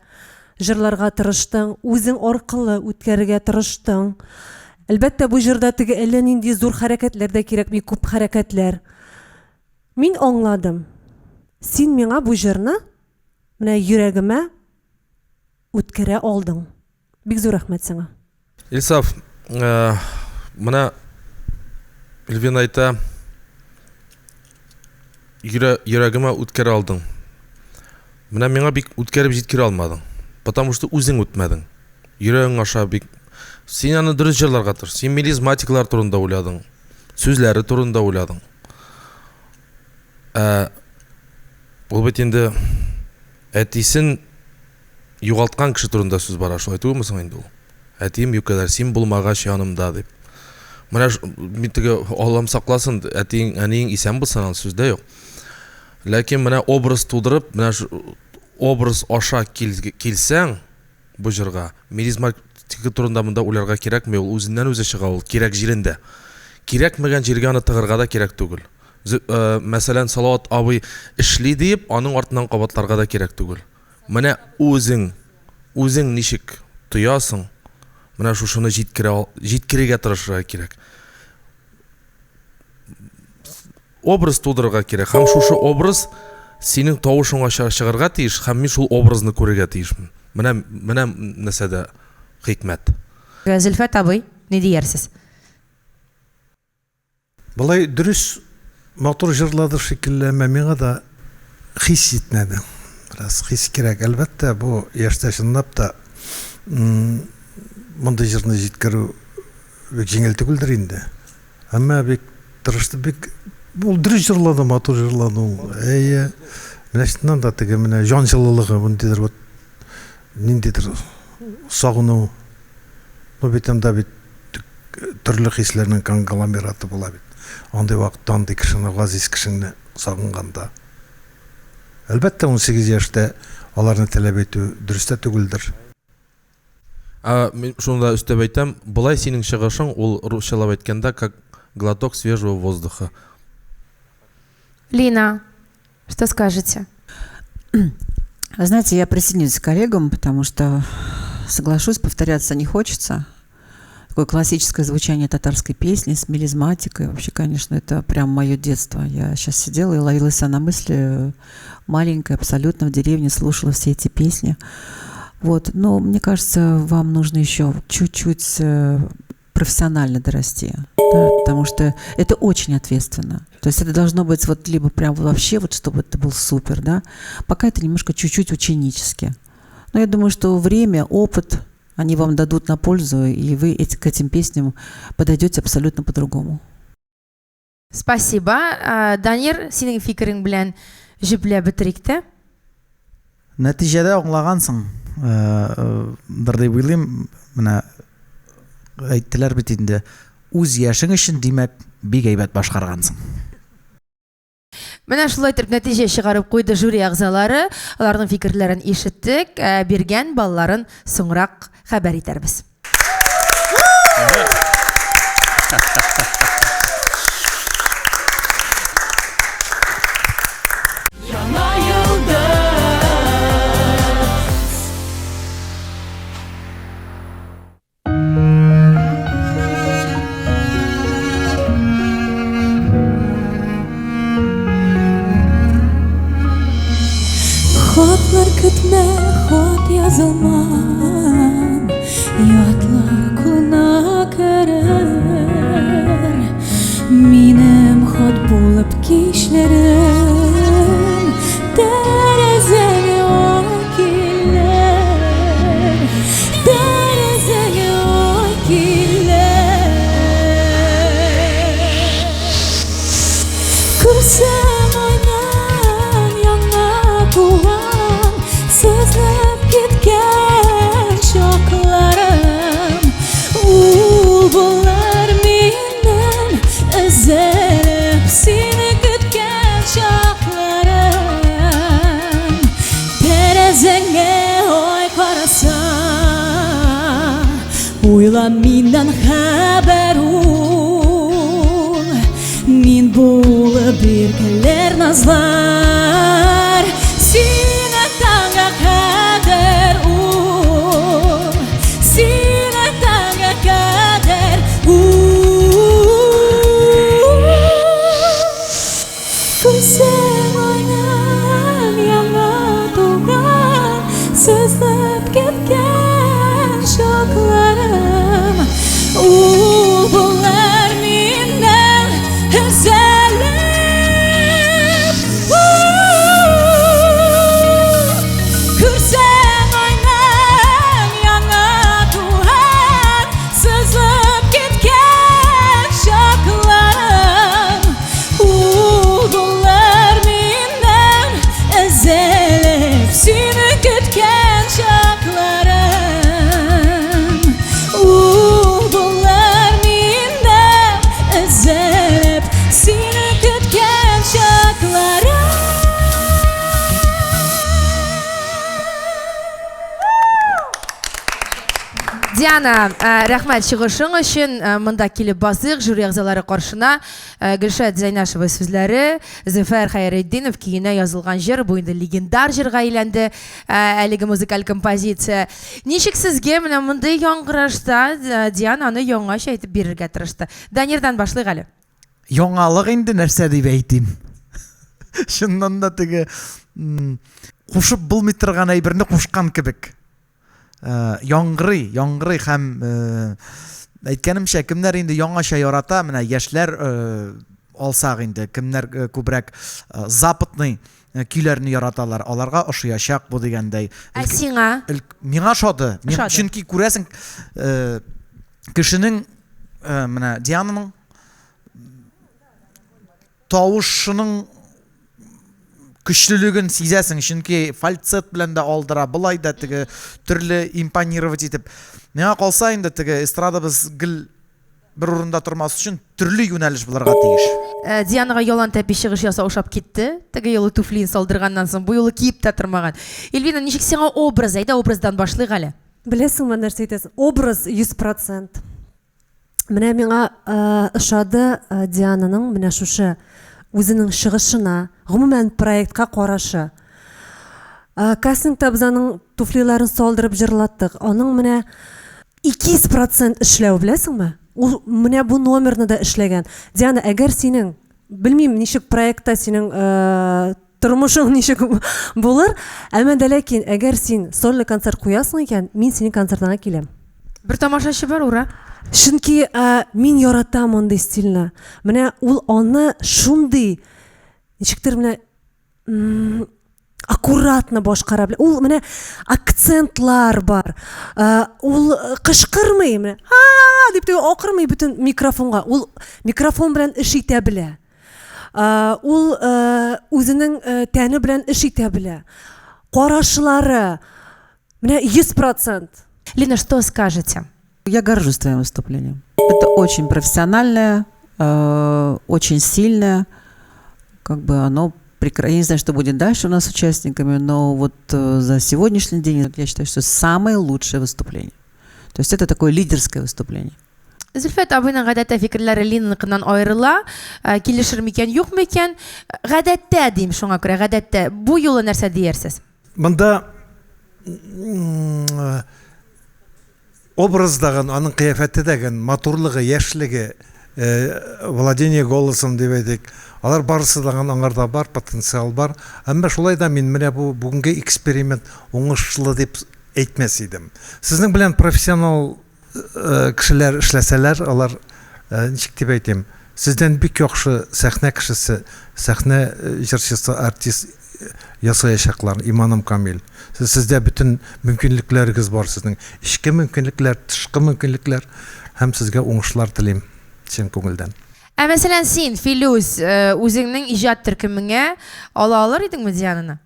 җырларга тырыштың, үзең аркылы үткәрергә тырыштың. Әлбәттә, бу җырда теге әллә нинди зур хәрәкәтләр дә кирәкми, күп хәрәкәтләр. Мин аңладым. Син миңа бу җырны менә йөрәгемә үткәрә алдың. Бик зур рәхмәт сиңа. Илсаф, менә Эльвина әйтә, йөрәгемә үткәрә алдың. Менә миңа бик үткәреп җиткерә алмадың. Потому что үзең үтмәдең. Йөрәгең аша бик... Син аны дөрес җырларга тырыш. Син мелизматиклар турында уйладың. Сүзләре турында уйладың. Ә ул бит инде әтисен югалткан кеше турында сүз бара, шулай түгелме соң инде ул? Әтием юкәләр, син булмагач янымда дип. Менә мин теге Аллам сакласын, әтиең, әниең исән булсын, аны сүз дә юк. Ләкин менә образ тудырып, менә образ аша килсәң бу җырга, мелизматика турында монда уйларга кирәкми, ул үзеннән-үзе чыга, ул кирәк җирендә. Кирәкмәгән җиргә аны тыгырга да кирәк түгел. Мәсәлән, Салават абый эшли диеп, аның артыннан кабатларга да кирәк түгел. Менә үзең, үзең ничек тоясың, менә шушыны җиткерә, җиткерергә тырышырга кирәк. Образ тудырырга кирәк. Һәм шушы образ синең тавышың аша чыгарга тиеш, һәм мин шул образны күрергә тиешмен. Менә, менә нәрсәдә хикмәт. Зөлфәт абый, ни диярсез? Болай дөрес, матур җырлады шикелле, әмма миңа да хис җитмәде. Бераз хис кирәк. Әлбәттә, бу яшьтә чынлап та мондый җырны җиткерү бик җиңел түгелдер инде. Әмма бик тырышты, бик ул дөрес җырлады, матур җырлады ул. Әйе. Менә чыннан да теге менә җан җылылыгы, ниндидер вот ниндидер сагыну. Ну бит анда бит төрле хисләрнең конгломераты була бит. Андый вакытта андый кешене, газиз кешеңне сагынганда. Әлбәттә, 18 яшьтә аларны таләп итү дөрес тә түгелдер. Ә, мин шуны да өстәп әйтәм, болай синең чыгышың, ул русчалап әйткәндә, как глоток свежего воздуха. Лина, что скажете? Вы знаете, я присоединюсь к коллегам, потому что соглашусь, повторяться не хочется. Такое классическое звучание татарской песни с мелизматикой. Вообще, конечно, это прям мое детство. Я сейчас сидела и ловила себя на мысли, маленькая, абсолютно в деревне, слушала все эти песни. Вот. Но мне кажется, вам нужно еще чуть-чуть профессионально дорасти, да, потому что это очень ответственно. То есть это должно быть вот либо прям вообще, вот чтобы это был супер, да. Пока это немножко чуть-чуть ученически. Но я думаю, что время, опыт, они вам дадут на пользу, и вы к этим песням подойдете абсолютно по-другому. Спасибо. Данир, синең фикерең белән җөпләп бетерик тә. Нәтиҗәдә аңлагансың, дыр дип уйлыйм. Менә әйттеләр бит инде, үз яшең өчен, димәк, бик әйбәт башкаргансың. Менә шулай итеп нәтиҗә чыгарып куйды жюри әгъзалары. Аларның фикерләрен ишеттек, ә биргән балларын соңрак хәбәр итәрбез. Яңа елда Хатлар көтмә, хат язылмам, Ятлар кулына керер. Минем хат булып кичләрем Тәрәзәгә ай килер, Тәрәзәгә ай килер. Күрсәм айның яңа туган, Сызылып киткән чакларым, Ул булыр минем өзелеп сине көткән чакларым. Тәрәзәңә ай караса, Уйла миннән хәбәр ул. Мин булып иркәләр назлар, Сине таңга кадәр ул. Сине таңга кадәр ул. Күрсәм айның яңа туган, Сызылып киткән чакларым, Ул булыр миннән өзелеп. Күрсәм айның яңа туган, Сызылып киткән чакларым, Ул булыр миннән өзелеп сине көткән чакларым. Ул булыр миннән өзелеп сине көткән чакларым. Диана, рәхмәт чыгышың өчен. Монда килеп басыйк жюри әгъзалары каршына. Гөлшат Зәйнашева сүзләре, Зөфәр Хәйретдинов көенә язылган җыр, бу инде легендар җырга әйләнде, әлеге музыкаль композиция. Ничек сезгә менә мондый яңгырашта Диана аны яңача әйтеп бирергә тырышты? Данирдан башлыйк әле. Яңалык инде нәрсә дип әйтим. Чыннан да теге кушып булмый торган әйберне кушкан кебек. Яңгырый, яңгырый һәм әйткәнемчә, кемнәр инде яңача ярата, менә яшьләр алсак инде, кемнәр күбрәк западный көйләрне яраталар, аларга ошыячак бу дигәндәй. Ә сиңа? Миңа ошады. Чөнки күрәсең, кешенең менә Диананың тавышының көчлелеген сизәсең, чөнки фальцет белән дә алдыра, былай да теге төрле импонировать итеп. Миңа калса инде теге эстрадабыз гел бер урында тормас өчен төрле юнәлеш булырга тиеш. Дианага ялан тәпи чыгыш ясау ошап китте. Теге юлы туфлиен салдырганнан соң бу юлы киеп тә тормаган. Эльвина, ничек сиңа образ? Әйдә образдан башлыйк әле. Беләсеңме, нәрсә әйтәсең? Образ 100%. Менә миңа ошады Диананың менә шушы үзенең чыгышына, гомумән проектка карашы. Кастингта без аның туфлиларын салдырып җырлаттык. Аның менә 200 процент эшләү, беләсеңме? Ул менә бу номерны да эшләгән. Диана, әгәр синең, белмим, ничек проектта синең тормышың ничек булыр, әмма дә ләкин, әгәр син сольный концерт куясың икән, мин синең концертыңа киләм. Бер тамашачы бар, ура! Чөнки мин яратам мондый стильне. Менә ул аны шундый, ничектер менә аккуратно башкара белә. Ул менә акцентлар бар. Ул кычкырмый, менә а дип теге акырмый бөтен микрофонга. Ул микрофон белән эш итә белә. Ул үзенең тәне белән эш итә белә. Карашлары менә 100%. Лина, что скажете? Я горжусь твоим выступлением. Это очень профессиональное, очень сильное. Как бы оно прекрасно. Я не знаю, что будет дальше у нас с участниками, но вот за сегодняшний день я считаю, что самое лучшее выступление. То есть это такое лидерское выступление. Зөлфәт абыйның гадәттә фикерләре Линаныкыннан аерыла. Килешер микән, юк микән? Гадәттә дим, шуңа күрә гадәттә. Бу юлы нәрсә диярсез? Монда образдагын, аның кыяфәте дәген, матурлыгы, яшьлеге, владение голосом дип әйтик, алар барысы да аңарда бар, потенциал бар. Әмма шулай да мин менә бу бүгенге эксперимент уңышлы дип әйтмәс идем. Сезнең белән профессионал кешеләр эшләсәләр, алар, ничек дип әйтим, сездән бик яхшы сәхнә кешесе, сәхнә җырчысы, артист ясаячаклар, иманым камил. Сез, сездә бөтен мөмкинлекләрегез бар сезнең. Эчке мөмкинлекләр, тышкы мөмкинлекләр һәм сезгә уңышлар телим чын күңелдән. Ә мәсәлән, син, Филүс, үзеңнең иҗат төркемеңә ала алыр идеңме Диананы?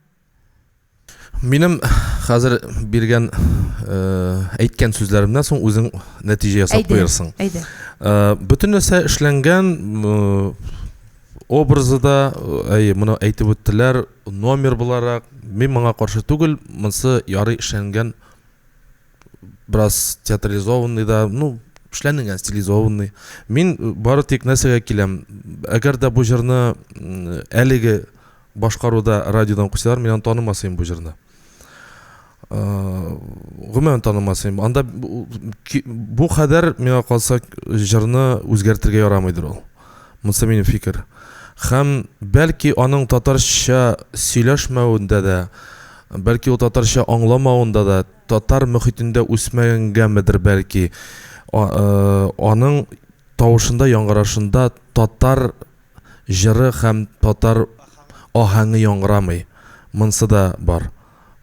Минем хәзер биргән, әйткән сүзләремнән соң үзең нәтиҗә ясап куярсың. Әйдә. Бөтен нәрсә эшләнгән, образы да, әйе, моны әйтеп үттеләр, номер буларак, мин моңа каршы түгел, монысы ярый эшләнгән, бераз театрализованный да, ну, эшләнгән, стилизованный. Мин бары тик нәрсәгә киләм, әгәр дә бу җырны әлеге башкаруда радиодан куйсалар, мин аны танымас идем бу җырны. Гомумән танымас идем. Анда бу кадәр, миңа калса, җырны үзгәртергә ярамыйдыр ул. Монысы минем фикер. Һәм бәлки аның татарча сөйләшмәвендә дә, бәлки ул татарча аңламавында да, татар мөхитендә үсмәгәнгәмедер бәлки, аның тавышында, яңгырашында татар җыры һәм татар аһәңе яңгырамый. Монсы да бар.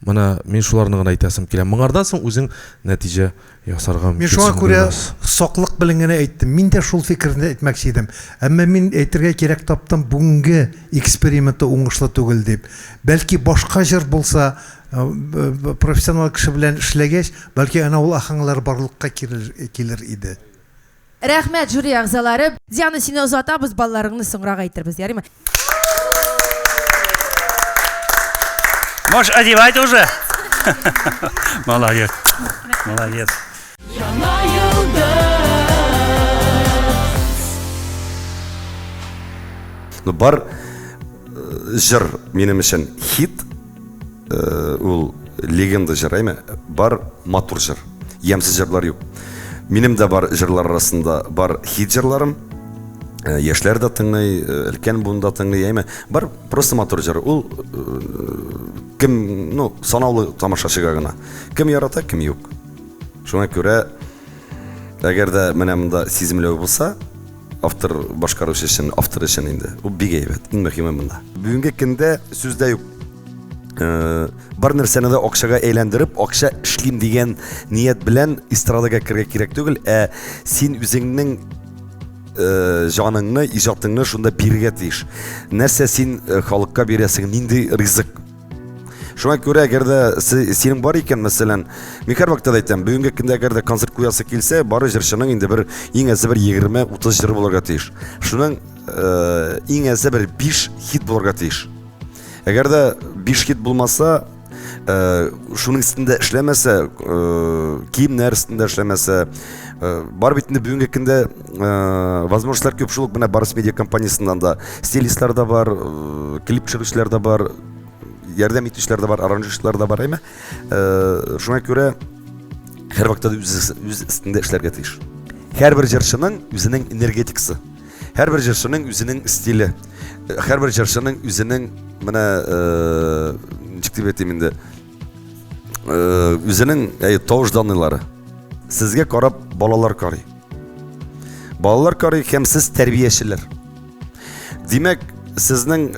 Менә мин шуларны гына әйтәсем килә. Моңардан соң үзең нәтиҗә ясарга Мин шуңа мөмкинсең, күрә Гөлназ. саклык белән генә әйттем. Мин дә шул фикерне әйтмәкче идем. Әмма мин әйтергә кирәк таптым, бүгенге эксперименты уңышлы түгел дип. Бәлки башка җыр булса, профессионал кеше белән эшләгәч, бәлки әнә ул аһәңләр барлыкка килер иде. Рәхмәт, жюри әгъзалары. Диана, сине озатабыз, балларыңны соңрак әйтербез, ярыймы? Можешь одевать уже. Молодец. Молодец. Ну, бар җыр минем өчен хит, ул легенда җыр, әйме? Бар матур җыр. Ямьсез җырлар юк. Минем дә бар җырлар арасында бар хит җырларым. Яшьләр дә тыңлый, өлкән буын да тыңлый, әйме? Бар просто матур җыр. Ул кем, ну, санаулы тамашачыга гына. Кем ярата, кем юк. Шуңа күрә, әгәр дә менә монда сиземләү булса, автор башкаручы өчен, автор өчен инде, ул бик әйбәт, иң мөһиме монда. Бүгенге көндә сүз дә юк. Бар нәрсәне дә акчага әйләндереп, акча эшлим дигән ният белән эстрадага керергә кирәк түгел, ә син үзеңнең җаныңны, иҗатыңны шунда бирергә тиеш. Нәрсә син халыкка бирәсең, нинди ризык. Шуңа күрә, әгәр дә синең бар икән, мәсәлән, мин һәрвакытта да әйтәм, бүгенге көндә әгәр дә концерт куясы килсә, бары җырчының инде бер иң әзе бер 20-30 җыры булырга тиеш. Шуның иң әзе бер 5 хит булырга тиеш. Әгәр дә 5 хит булмаса, шуның өстендә эшләмәсә, киемнәр өстендә эшләмәсә, бар бит инде бүгенге көндә возможностьлар күп, шул ук менә Барс Медиа компаниясеннән дә стилистлар да бар, клип төшерүчеләр дә бар. ярдәм итүчеләр дә бар, аранжировщиклар да бар, әйме? Шуңа күрә һәрвакытта да үз, үз өстендә эшләргә тиеш. Һәрбер җырчының үзенең энергетикасы, һәрбер җырчының үзенең стиле, һәрбер җырчының үзенең менә ничек дип әйтим инде, үзенең тавыш данныйлары. Сезгә карап балалар карый. Балалар карый һәм сез тәрбиячеләр. Димәк, сезнең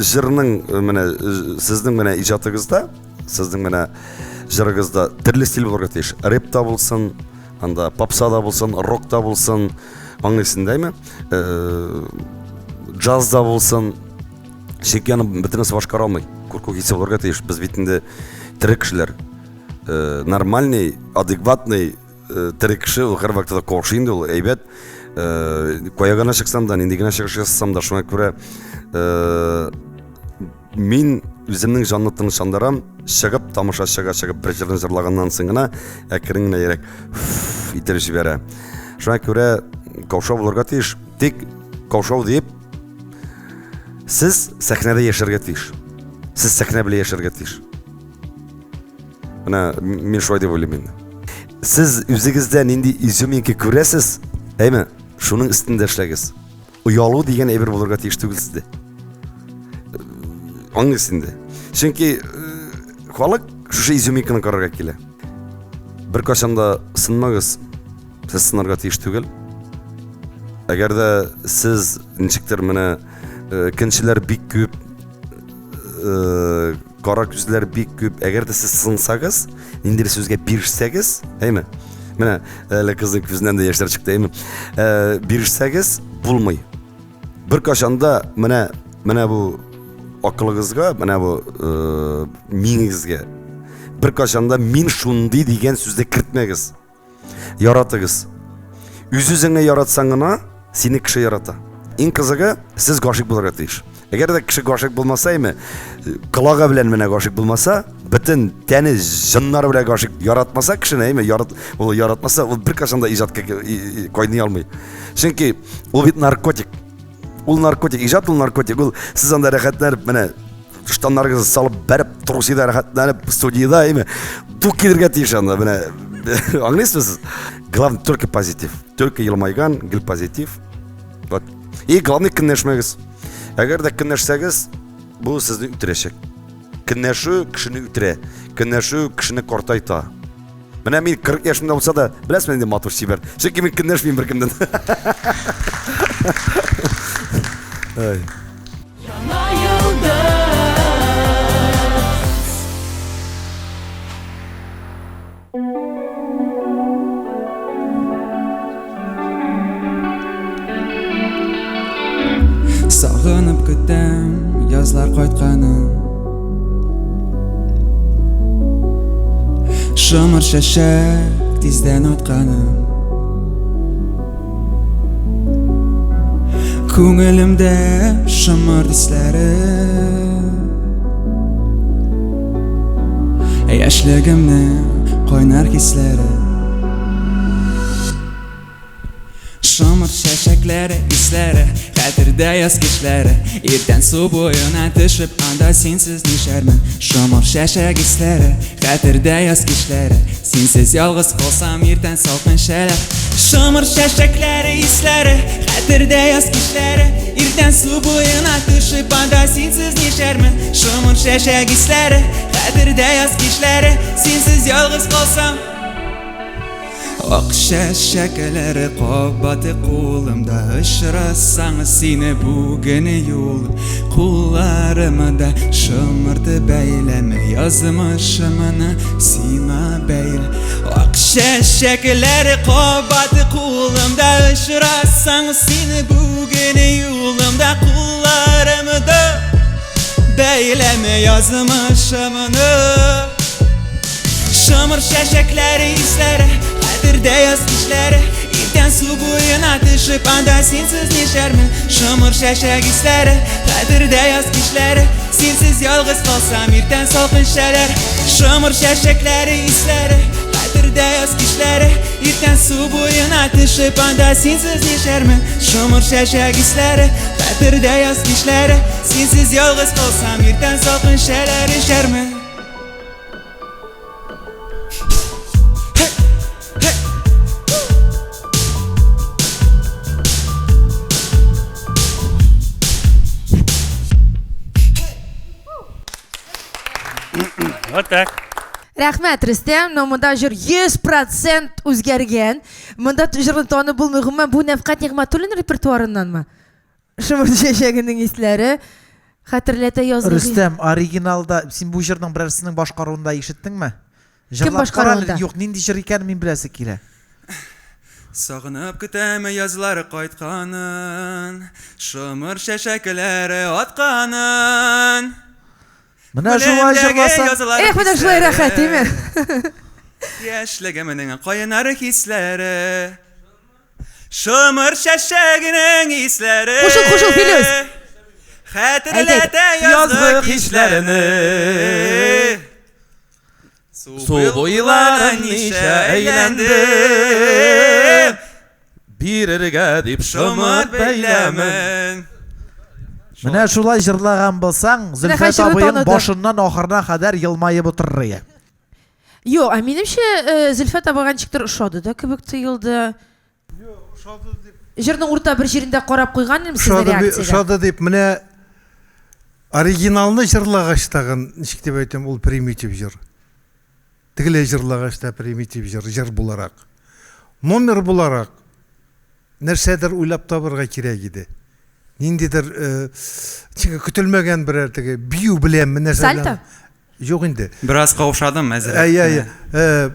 җырның менә сезнең менә иҗатыгызда, сезнең менә җырыгызда төрле стиль булырга тиеш. Рэп та булсын, анда попса да булсын, рок та булсын, аңлыйсың дәйме? Джаз да булсын. Чөнки аны бөтенесе башкара алмый. Курку хисе булырга тиеш. Без бит инде тере кешеләр. Нормальный, адекватный тере кеше ул һәрвакытта да каршы инде ул әйбәт. Кая гына чыксам да, нинди генә чыгыш ясасам да, шуңа күрә мин үземнең җанны тынычландырам, чыгып тамашачыга чыгып бер җырны җырлаганнан соң гына әкрен генә йөрәк итеп җибәрә. Шуңа күрә каушау булырга тиеш. Тик каушау диеп сез сәхнәдә яшәргә тиеш. Сез сәхнә белән яшәргә тиеш. Менә мин шулай дип уйлыйм инде. Сез үзегездә нинди изюминка күрәсез, әйме, шуның өстендә эшләгез. Оялу дигән әйбер булырга тиеш түгел сездә. Аңлыйсыз инде. Чөнки халык шушы изюминканы карарга килә. Беркайчан да сынмагыз, сез сынарга тиеш түгел. Әгәр дә сез ничектер менә көнчеләр бик күп, кара күзләр бик күп. Әгәр дә сез сынсагыз, ниндидер сүзгә бирешсәгез, әйме? Менә әле кызның күзеннән дә яшьләр чыкты, әйме? Бирешсәгез, булмый. Беркайчан да менә менә бу акылыгызга, менә бу миңегезгә беркайчан да мин шундый дигән сүзне кертмәгез. Яратыгыз. Үз-үзеңне яратсаң гына, сине кеше ярата. Иң кызыгы, сез гашыйк булырга тиеш. Әгәр дә кеше гашыйк булмаса, әйме, колагы белән менә гашыйк булмаса, бөтен тәне, җаннары белән гашыйк яратмаса кешене, әйме, ярат, ул яратмаса, ул беркайчан да иҗатка кайный алмый. Чөнки ул бит наркотик. Ул наркотик, иҗат ул наркотик. Ул сез анда рәхәтләнеп менә штаннарыгызны салып бәреп трусида рәхәтләнеп студияда әйме ду килергә тиеш анда менә аңлыйсызмы сез? Главное только позитив. Только елмайган, гел позитив. Вот. И главное көнләшмәгез. Әгәр дә көнләшсәгез, бу сезне үтерәчәк. Көнләшү кешене үтерә. Көнләшү кешене картайта. Менә мин 40 яшемдә булса да, беләсезме нинди матур чибәр. Чөнки мин көнләшмим беркемнән. Ай. Сагынып көтәм язлар кайтканын. Шымыр чәчәк тиздән атканын. Күңелемдә шымыр исләре. Яшьлегемнең кайнар хисләре. Шомырт чәчәкләре, исләре, хәтердә яз кичләре. Иртән су буена төшеп, анда синсез нишләрмен? Шомырт чәчәк исләре, хәтердә яз кичләре. Синсез ялгыз калсам, иртән салкын шәләр. Шомырт чәчәкләре, исләре, хәтердә яз кичләре. Иртән су буена төшеп, анда синсез нишләрмен? Шомырт чәчәк исләре, хәтердә яз кичләре. Синсез ялгыз калсам, Ак чәчәкләре кабаты кулымда, очрасаң сине бүген юл. Кулларымда шомырты бәйләме, язмышымны сиңа бәйл. Ак чәчәкләре кабаты кулымда, очрасаң сине бүген юлымда, кулларымда бәйләме, язмышымны. Шымыр чәчәкләре исләре, хәтердә яз кичләре. Иртән су буена төшеп, анда синсез нишләрмен? Шымыр чәчәк исләре, хәтердә яз кичләре. Синсез ялгыз калсам, иртән салкын шәләр. Шымыр чәчәкләре исләре, хәтердә яз кичләре. Иртән су буена төшеп анда синсез нишләрмен? Шомыр чәчәк исләре, хәтердә яз кичләре. Синсез ялгыз калсам, иртән салкын шәләр эчәрмен. Вот так. Рәхмәт, Рөстәм, но монда җыр 100% үзгәргән. Монда җырны танып булмый. Гомумән, бу Нәфкать Нигъмәтуллин репертуарыннанмы? Шомырт чәчәгенең исләре хәтерләтә язгы. Рөстәм, оригиналда син бу җырның берәрсенең башкаруында ишеттеңме? Кем Җырлап кара әле. башкаруында? Юк, нинди җыр икәнен мин беләсе килә. Сагынып көтәм язлар кайтканын, шомыр чәчәкләре атканын. Менә шулай җырласаң. Эх, менә шулай рәхәт, әйме? Яшьлегемнең кайнар хисләре. Шомыр чәчәгенең исләре. Кушыл, кушыл, Филүс. Хәтерләтә язгы кичләрне. Су буйларын ничә әйләндем, Бирергә дип шомырт бәйләмен. Менә шулай җырлаган булсаң, Зөлфәт хәшерне абыең таныды. башыннан ахырына кадәр елмаеп утырыр иде. Юк, ә минемчә, э, Зөлфәт абыйга ничектер ошады да кебек тоелды. Җырның урта бер җирендә карап куйган идем сезнең Ошады, реакциягә. ошады дип, менә оригиналны җырлагач тагын, ничек дип әйтәм, ул примитив җыр. Тегеләй җырлагач та примитив җыр, җыр буларак. Номер буларак нәрсәдер уйлап табырга кирәк иде. Ниндидер, э, чөнки көтелмәгән берәр теге бию беләнме нәрсә белән. Сальто? Юк инде. Бераз каушадым әзрәк. Әй, әй, э,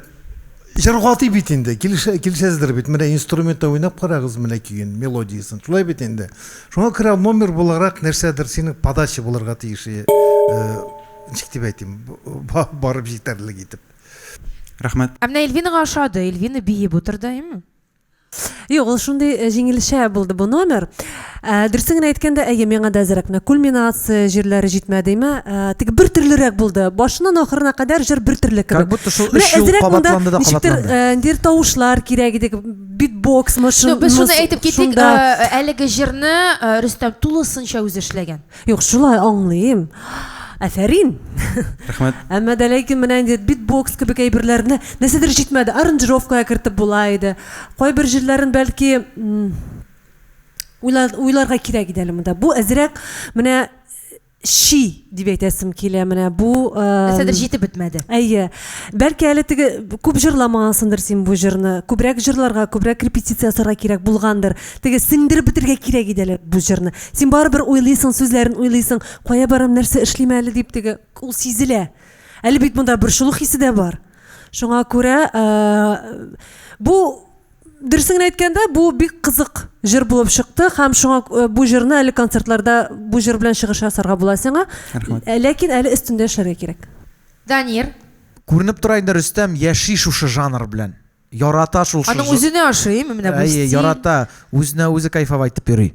җыр гади бит инде, килешә, килешәсездер бит. Менә инструментта уйнап карагыз менә көен, мелодиясен. Шулай бит инде. Шуңа күрә номер буларак нәрсәдер синең подача булырга тиеш. Э, ничек дип әйтим, барып җитәрлек итеп. Рәхмәт. Ә менә Эльвинага ошады. Эльвина биеп утырды, әйеме? Юк, ул шундый э, җиңелчә булды бу номер. Ә, Дөресен генә әйткәндә, әйе, миңа да әзрәк менә кульминация җирләре җитмәдеме? Ә, Теге бер төрлерәк булды. Башыннан ахырына кадәр җыр бер төрле кебек. Как будто шул Менә өч юл әзрәк монда кабатланды да ничектер кабатланды. э, ниндидер тавышлар кирәк иде, битбоксмы, Ну, без шуны әйтеп китик, шунда. э, әлеге җырны э, Рөстәм тулысынча үзе эшләгән. Юк, шулай аңлыйм. Афәрин. Рәхмәт. Әмма дә ләкин менә инде битбокс кебек әйберләрне нәрсәдер җитмәде. Аранжировкага кертеп була иде. Кайбер җирләрен бәлки уйларга кирәк иде әле монда. Бу әзрәк менә щи дип әйтәсем килә менә бу Нәрсәдер җитеп бетмәде. Әйе. Бәлки әле теге күп җырламагансыңдыр син бу җырны. Күбрәк җырларга, күбрәк репетиция ясарга кирәк булгандыр. Теге сеңдереп бетерергә кирәк иде әле бу җырны. Син барыбер уйлыйсың, сүзләрен уйлыйсың, кая барам, нәрсә эшлим әле дип теге ул сизелә. Әле бит монда борчылу хисе дә бар. Шуңа күрә бу дөресен генә әйткәндә, бу бик кызык җыр булып чыкты һәм шуңа э, бу җырны әле концертларда бу җыр белән чыгыш ясарга була сиңа. Рәхмәт. Э, Ләкин әле өстендә эшләргә кирәк. Данир. Күренеп тора инде Рөстәм яши шушы жанр белән. Ярата шул Аның үзенә ошый, менә бу Әйе, стиль. ярата, үзенә үзе кайфовать итеп йөри.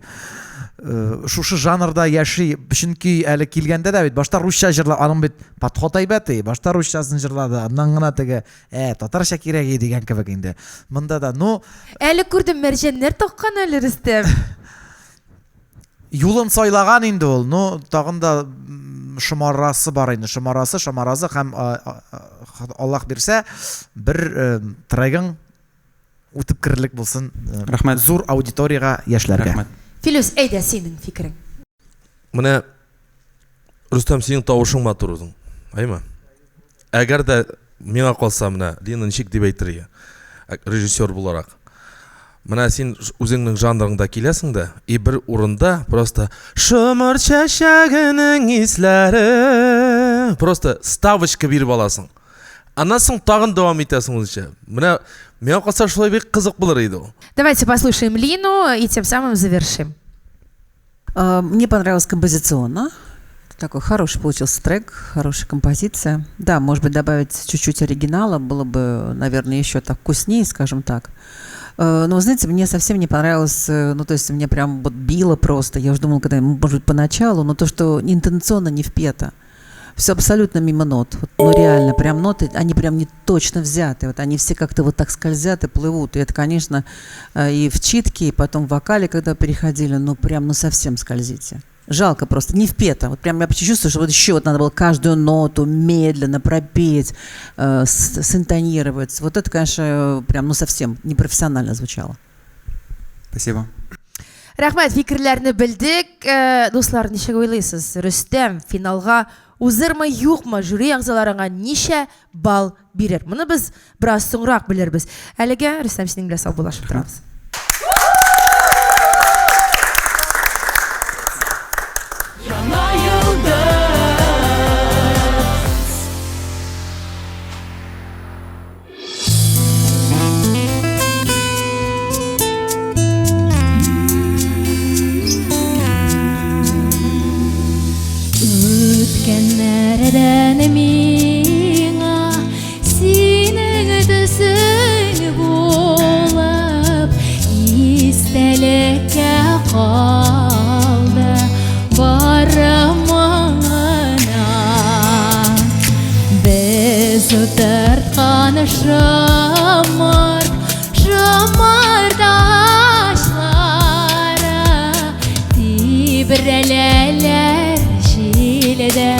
Э, Шушы жанрда яши, чөнки әле килгәндә дә бит башта русча җырла, аның бит подход әйбәт, и, башта русчасын җырлады, аннан гына теге, ә, татарча кирәк и дигән кебек инде. Монда да, ну, Әле күрдем, мәрҗәннәр таккан әле Рөстәм. юлын сайлаган инде ул, ну, тагын да шомарасы бар инде, шомарасы, шомарасы һәм Аллаһ бирсә, бер э, трегың үтеп керерлек булсын. Э, Рәхмәт. Зур аудиториягә, яшьләргә. Рәхмәт. Филүс, әйдә синең фикерең. Менә Рөстәм, синең тавышың матур үзең. Әйме? Әгәр дә миңа калса менә Лина ничек дип әйтер иде, режиссер буларак. Менә син үзеңнең жанрыңда киләсең дә, и бер урында просто шомыр чәчәгенең исләре просто ставочка биреп аласың. Аннан соң тагын дәвам итәсең үзенчә. Менә миңа калса шулай бик кызык булыр иде ул. Давайте послушаем Лину и тем самым завершим. Мне понравилось композиционно. Такой хороший получился трек, хорошая композиция. Да, может быть, добавить чуть-чуть оригинала было бы, наверное, еще так вкуснее, скажем так. Но, вы знаете, мне совсем не понравилось, ну, то есть мне прям вот било просто. Я уже думала, когда, может быть, поначалу, но то, что интонационно не впето. Все абсолютно мимо нот. Вот, ну реально, прям ноты, они прям не точно взяты. Вот они все как-то вот так скользят и плывут. И это, конечно, и в читке, и потом в вокале, когда переходили, ну прям, ну совсем скользите. Жалко просто, не впето. Вот прям я чувствую, что вот еще вот надо было каждую ноту медленно пропеть, синтонировать. Вот это, конечно, прям, ну совсем непрофессионально звучало. Спасибо. Рәхмәт, фикерләрне белдек. Дуслар, ничек уйлыйсыз? Рөстәм финалга узырмы, юкмы? Жюри әгъзалары аңа ничә балл бирер? Моны без бераз соңрак белербез. Әлегә Рөстәм синең белән саубуллашып торабыз. Үткәннәрдән миңа синең төсең булып истәлеккә калды бары моңына. Без утырткан шомырт, шомырт агачлары тибрәләләр җилдә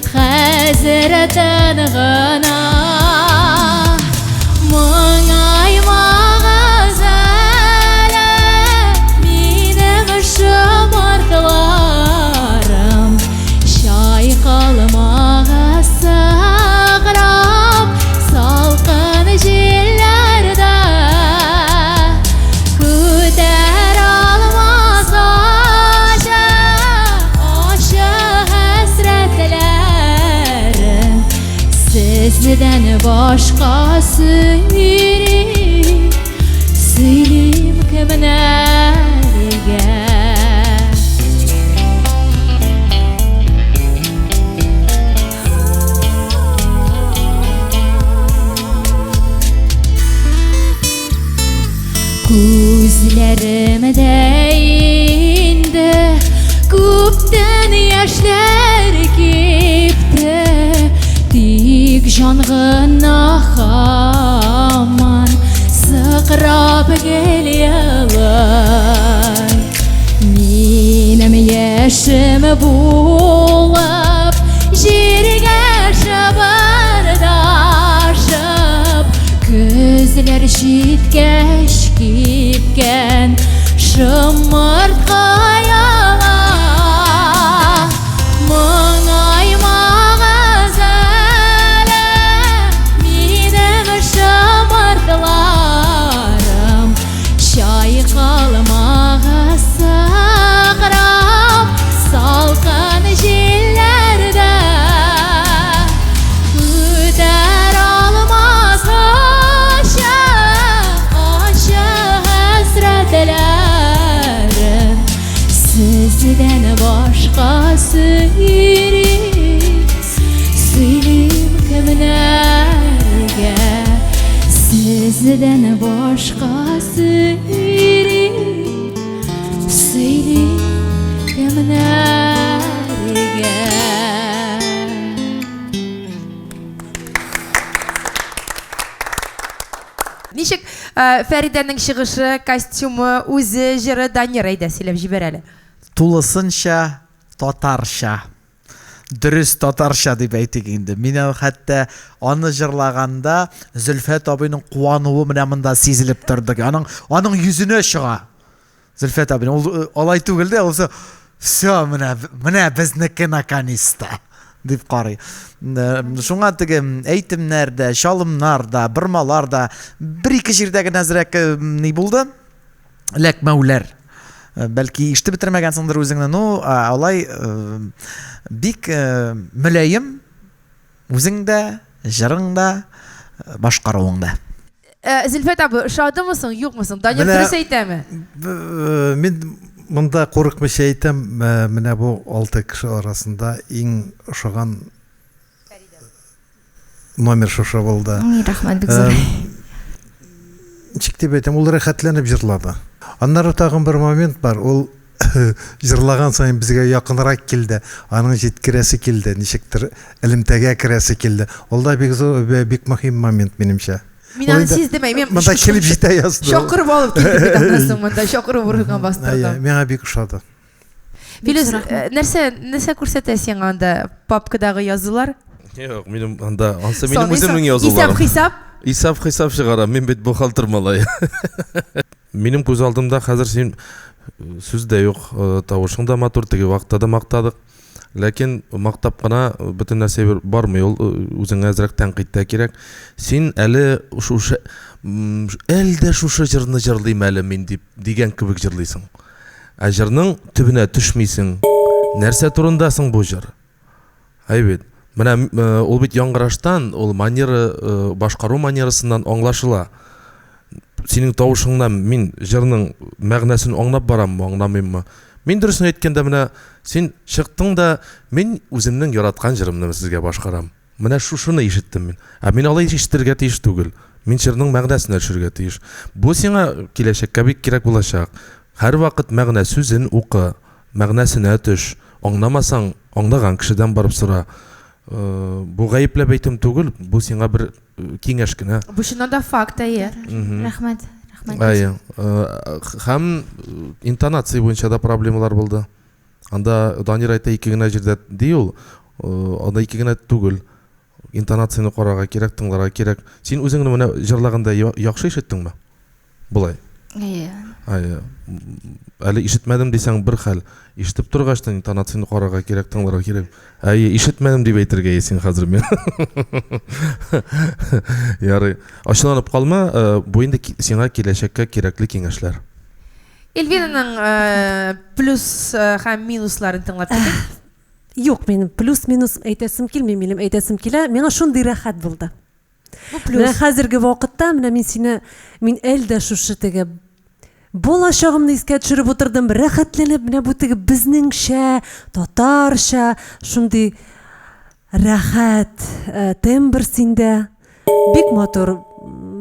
хәзер тын гына. Моңаймагыз әле минем шомыртларым, чайкалмагыз сыкрап салкын җилләрдә. Күтәрә алмас ачы, ачы хәсрәтләрен, сездән башка сөйлим, сөйлим кемнәргә? Күзләремдә инде күптән яшьләр кипте, тик җан гына һаман сыкрап гел елый. Минем яшем булып җиргә шыбырдашып, көзләр җиткәч кипкән шомырт каялар. Моңаймагыз әле минем шомыртларым, чайкалмагыз сыкрап салкын җилләрдә. Күтәрә алмас ачы, ачы хәсрәтләрен, сездән башка сөйлим, сөйлим кемнәргә? Сездән башка сөйлим, сөйлим кемнәргә? Ничек Фәридәнең чыгышы, костюмы, үзе, җыры, Данир, әйдә, сөйләп җибәр әле. Тулысынча татарча. Дөрес татарча дип әйтик инде. Мин хәтта аны җырлаганда Зөлфәт абыйның куануы менә монда сизелеп торды. Аның аның йөзенә чыга. Зөлфәт абый, ул э, алай түгел дә, ул все, менә менә безнеке наконец-то дип карый. Э, шуңа теге әйтемнәр дә, чалымнар да, бормалар да бер-ике җирдә генә әзрәк э, ни булды? Эләкмәүләр. Бәлки ишетеп бетермәгәнсеңдер үзеңне, ну, алай бик мөлаем үзең дә, җырың да, башкаруың да. Зөлфәт абый, ошадымы соң, юкмы соң? Данир дөрес әйтәме? Мин монда курыкмыйча әйтәм, менә бу алты кеше арасында иң ошаган номер шушы булды. Рәхмәт бик зур. Ничек дип әйтәм, ул рәхәтләнеп җырлады. Аннары тагын бер момент бар, ул җырлаган саен безгә якынрак килде, аның җиткерәсе килде, ничектер элемтәгә керәсе килде. Ул да бик зур, бик мөһим момент, минемчә. Мин аны сиздем, әй, мин Монда килеп җитә язды. Чакырып алып килдем бит аннан соң монда, чакырып урынга бастырдым. Миңа бик ошады. Филүс, э, нәрсә, нәрсә күрсәтә сиңа анда папкадагы язулар? Юк, минем анда, ансы минем үземнең язуларым. Исәп-хисап? Исәп-хисап чыгарам, мин бит бухгалтер малай. Минем күз алдымда хәзер син э, сүз дә юк, э, тавышың да матур, теге вакытта да мактадык. Ләкин мактап кына бөтен нәрсә бармый, ул үзеңә әзрәк тәнкыйть тә кирәк. Син әле шушы әле дә шушы җырны җырлыйм әле мин дип дигән кебек җырлыйсың. Ә җырның төбенә төшмисең. Нәрсә турында соң бу җыр? Әй бит. Менә ул бит яңгыраштан, ул манера, башкару манерасыннан аңлашыла. Синең тавышыңнан мин җырның мәгънәсен аңлап бараммы, аңламыйммы? Мин дөресен әйткәндә, менә син чыктың да, мин үземнең яраткан җырымны сезгә башкарам. Менә шушыны ишеттем мин. Ә мин алай ишетергә тиеш түгел. Мин җырның мәгънәсенә төшергә тиеш. Бу сиңа киләчәккә бик кирәк булачак. Һәрвакыт мәгънә сүзен укы, мәгънәсенә төш. Аңламасаң, аңлаган кешедән барып сора. Бу гаепләп әйтүем түгел, бу сиңа бер киңәш кенә. Бу чыннан да факт, әйе. Рәхмәт. Рәхмәт. Әйе. Һәм интонация буенча да проблемалар булды. Анда Данир әйтә ике генә җирдә ди ул, анда ике генә түгел. Интонацияне карарга кирәк, тыңларга кирәк. Син үзеңне менә җырлаганда яхшы ишеттеңме? Болай. Әйе. Әйе. Әле ишетмәдем дисәң бер хәл. Ишетеп торгач та интонацияне карарга кирәк, тыңларга кирәк. Әйе, ишетмәдем дип әйтергә син хәзер мин. Ярый. Ачуланып калма, бу инде сиңа киләчәккә кирәкле киңәшләр. Эльвинаның плюс һәм минусларын тыңлап китик. Юк, минем плюс-минус әйтәсем килми, минем әйтәсем килә, миңа шундый рәхәт булды. Бу плюс. Менә хәзерге вакытта менә мин сине, мин әле дә шушы теге бала чагымны искә төшереп утырдым, рәхәтләнеп, менә бу теге безнеңчә, татарча, шундый рәхәт э, тембр синдә. Бик матур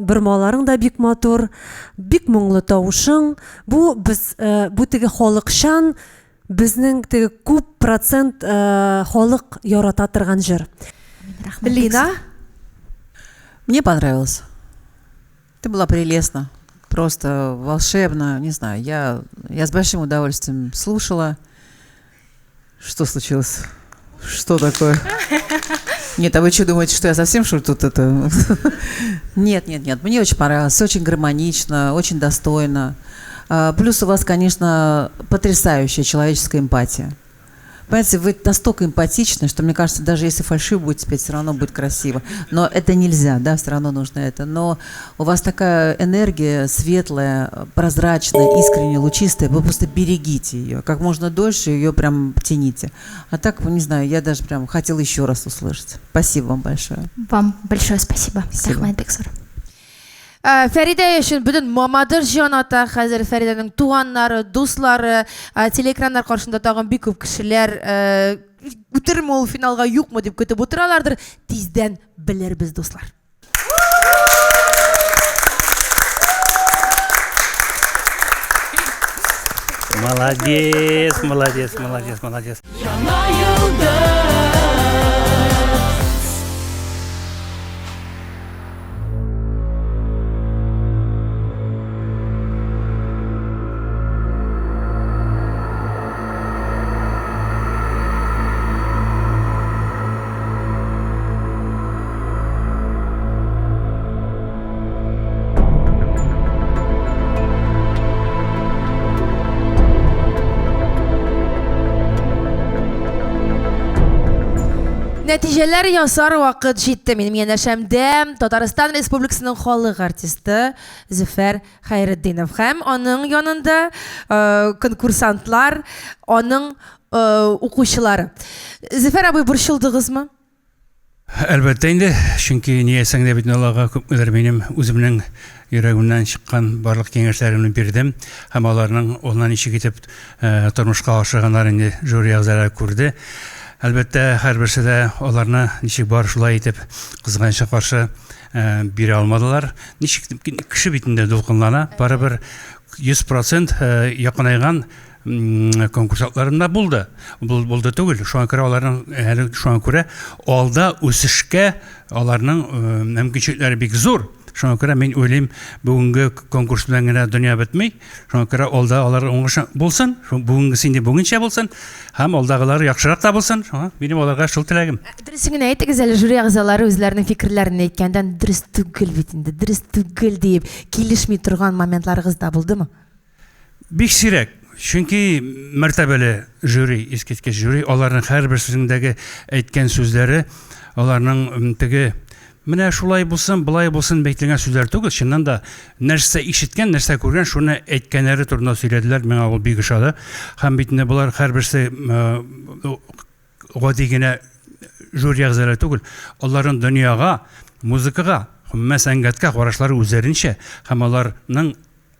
бормаларың да бик матур, бик моңлы тавышың. Бу без э, бу теге халыкчан безнең теге күп процент э, халык ярата торган җыр. Лина? Мне понравилось. Ты была прелестна. Просто волшебно. Не знаю, я, я с большим удовольствием слушала. Что случилось? Что такое? Нет, а вы что думаете, что я совсем что ли тут это? Нет, нет, нет. Мне очень понравилось. Очень гармонично, очень достойно. Плюс у вас, конечно, потрясающая человеческая эмпатия. Понимаете, вы настолько эмпатичны, что, мне кажется, даже если фальшиво будете петь, все равно будет красиво. Но это нельзя, да, все равно нужно это. Но у вас такая энергия светлая, прозрачная, искренняя, лучистая. Вы просто берегите ее. Как можно дольше ее прям тяните. А так, не знаю, я даже прям хотела еще раз услышать. Спасибо вам большое. Вам большое спасибо. Спасибо. Рәхмәт бик зур. Ә, Фәридә өчен бөтен Мамадыш җан ата хәзер Фәридәнең туганнары, дуслары, ә, телеэкраннар каршында тагын бик күп кешеләр ә, үтерме ул финалга юкмы дип көтеп утыралардыр. Тиздән белербез, дуслар. Молодец, молодец, молодец, молодец. Яңа йолдыз. Нәтиҗәләр ясар вакыт җитте. Минем янәшәмдә Татарстан Республикасының халык артисты Зөфәр Хәйретдинов һәм аның янында э, конкурсантлар, аның э, укучылары. Зөфәр абый, борчылдыгызмы? Әлбәттә инде, чөнки ни әйтсәң дә бит аларга күпмедер минем үземнең йөрәгемнән чыккан барлык киңәшләремне бирдем һәм аларның улына ничек итеп э, тормышка ашырганнарын инде жюри әгъзалары күрде. Әлбәттә, һәрберсе дә аларны ничек бар шулай итеп кызганычка каршы э, бирә алмадылар. Ничек кеше бит инде дулкынлана, барыбер 100% э, якынайган. конкурсантларым да булды. Булды түгел. Шуңа күрә аларның әле шуңа күрә алда үсешкә аларның мөмкинчелекләре бик зур. Шуңа күрә мин уйлыйм, бүгенге конкурс белән генә дөнья бетми. Шуңа күрә алда алар уңышы булсын, бүгенгесе инде бүгенчә булсын, һәм алдагылары яхшырак та булсын. Шуңа минем аларга шул теләгем. Дөресен генә әйтегез әле, жюри әгъзалары үзләренең фикерләрен әйткәндә, дөрес түгел бит инде, дөрес түгел диеп килешми торган моментларыгыз да булдымы? Бик сирәк. Чөнки мәртәбәле жюри, искиткеч жюри, аларның һәрберсенең әйткән сүзләре, аларның теге менә шулай булсын, болай булсын дип әйтелгән сүзләр түгел, чыннан да нәрсә ишеткән, нәрсә күргән, шуны әйткәннәре турында сөйләделәр, миңа ул бик ошады. Һәм бит инде болар һәрберсе гади генә жюри әгъзалары түгел, аларның дөньяга, музыкага, гомумән сәнгатькә карашлары үзләренчә һәм аларның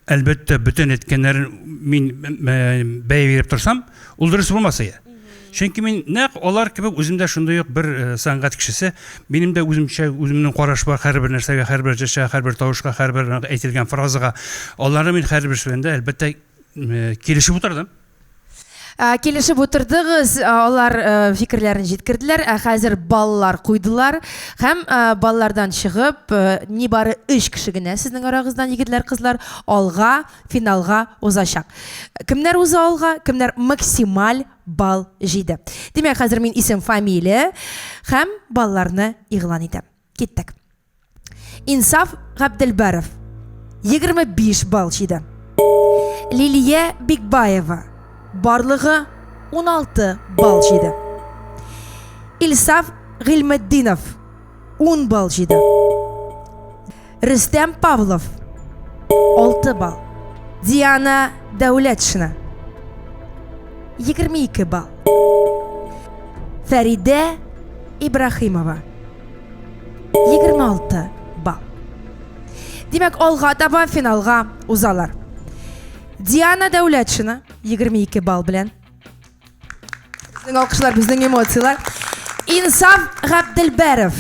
Әлбәттә, бөтен әйткәннәрен мин бәя биреп торсам, ул дөрес булмас иде. Чөнки мин нәкъ алар кебек үзем дә шундый ук бер э, сәнгать кешесе. Минем дә үземчә үземнең караш бар һәрбер нәрсәгә, һәрбер җырчыга, һәрбер тавышка, һәрбер әйтелгән фразага. Аларны мин һәрберсе белән дә әлбәттә э, килешеп утырдым. Ә, килешеп утырдыгыз, ә, алар ә, фикерләрен җиткерделәр, ә хәзер баллар куйдылар. Һәм ә, баллардан чыгып, ә, нибары өч кеше генә сезнең арагыздан, егетләр, кызлар, алга, финалга узачак. Кемнәр уза алга, кемнәр максималь балл җыйды. Димәк, хәзер мин исем, фамилия һәм балларны игълан итәм. Киттек. Инсаф Габделбәров 25 балл җыйды. Лилия Бикбаева барлыгы 16 балл җыйды. Илсаф Гыйльметдинов 10 балл җыйды. Рөстәм Павлов 6 балл. Диана Дәүләтшина 22 балл. Фәридә Ибраһимова 26 балл. Димәк, алга таба финалга узалар. Диана Дәүләтшина 22 балл белән. Безнең алкышлар, безнең эмоцияләр. Инсаф Габделбәров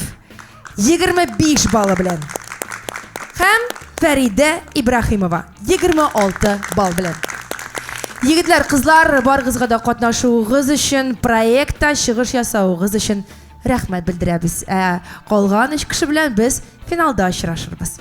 25 баллы белән. Һәм Фәридә Ибраһимова 26 балл белән. Егетләр, кызлар, барыгызга да катнашуыгыз өчен, проектта чыгыш ясавыгыз өчен Рәхмәт белдерәбез. Ә калган өч кеше белән без финалда очрашырбыз.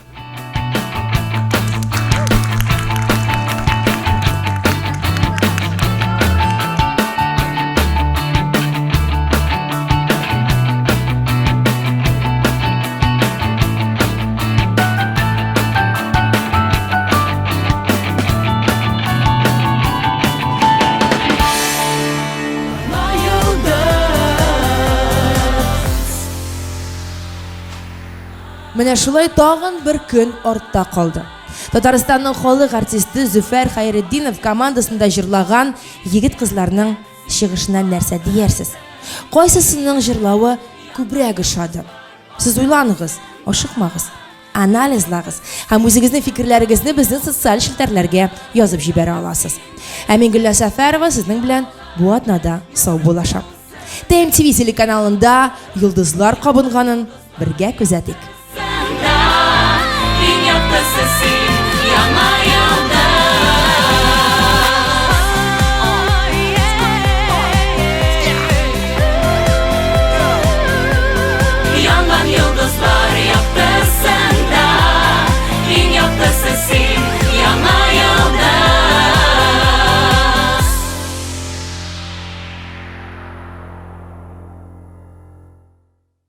Менә шулай тагын бер көн артта калды. Татарстанның халык артисты Зөфәр Хәйретдинов командасында җырлаган егет-кызларның чыгышына нәрсә диярсез? Кайсысының җырлавы күбрәк ошады? Сез уйланыгыз, ашыкмагыз. Анализлагыз һәм үзегезнең фикерләрегезне безнең социаль челтәрләргә язып җибәрә аласыз. Ә мин Гөллә Сәфәрова сезнең белән бу атнада саубуллашам. ТМТV телеканалында йолдызлар кабынганын бергә күзәтик.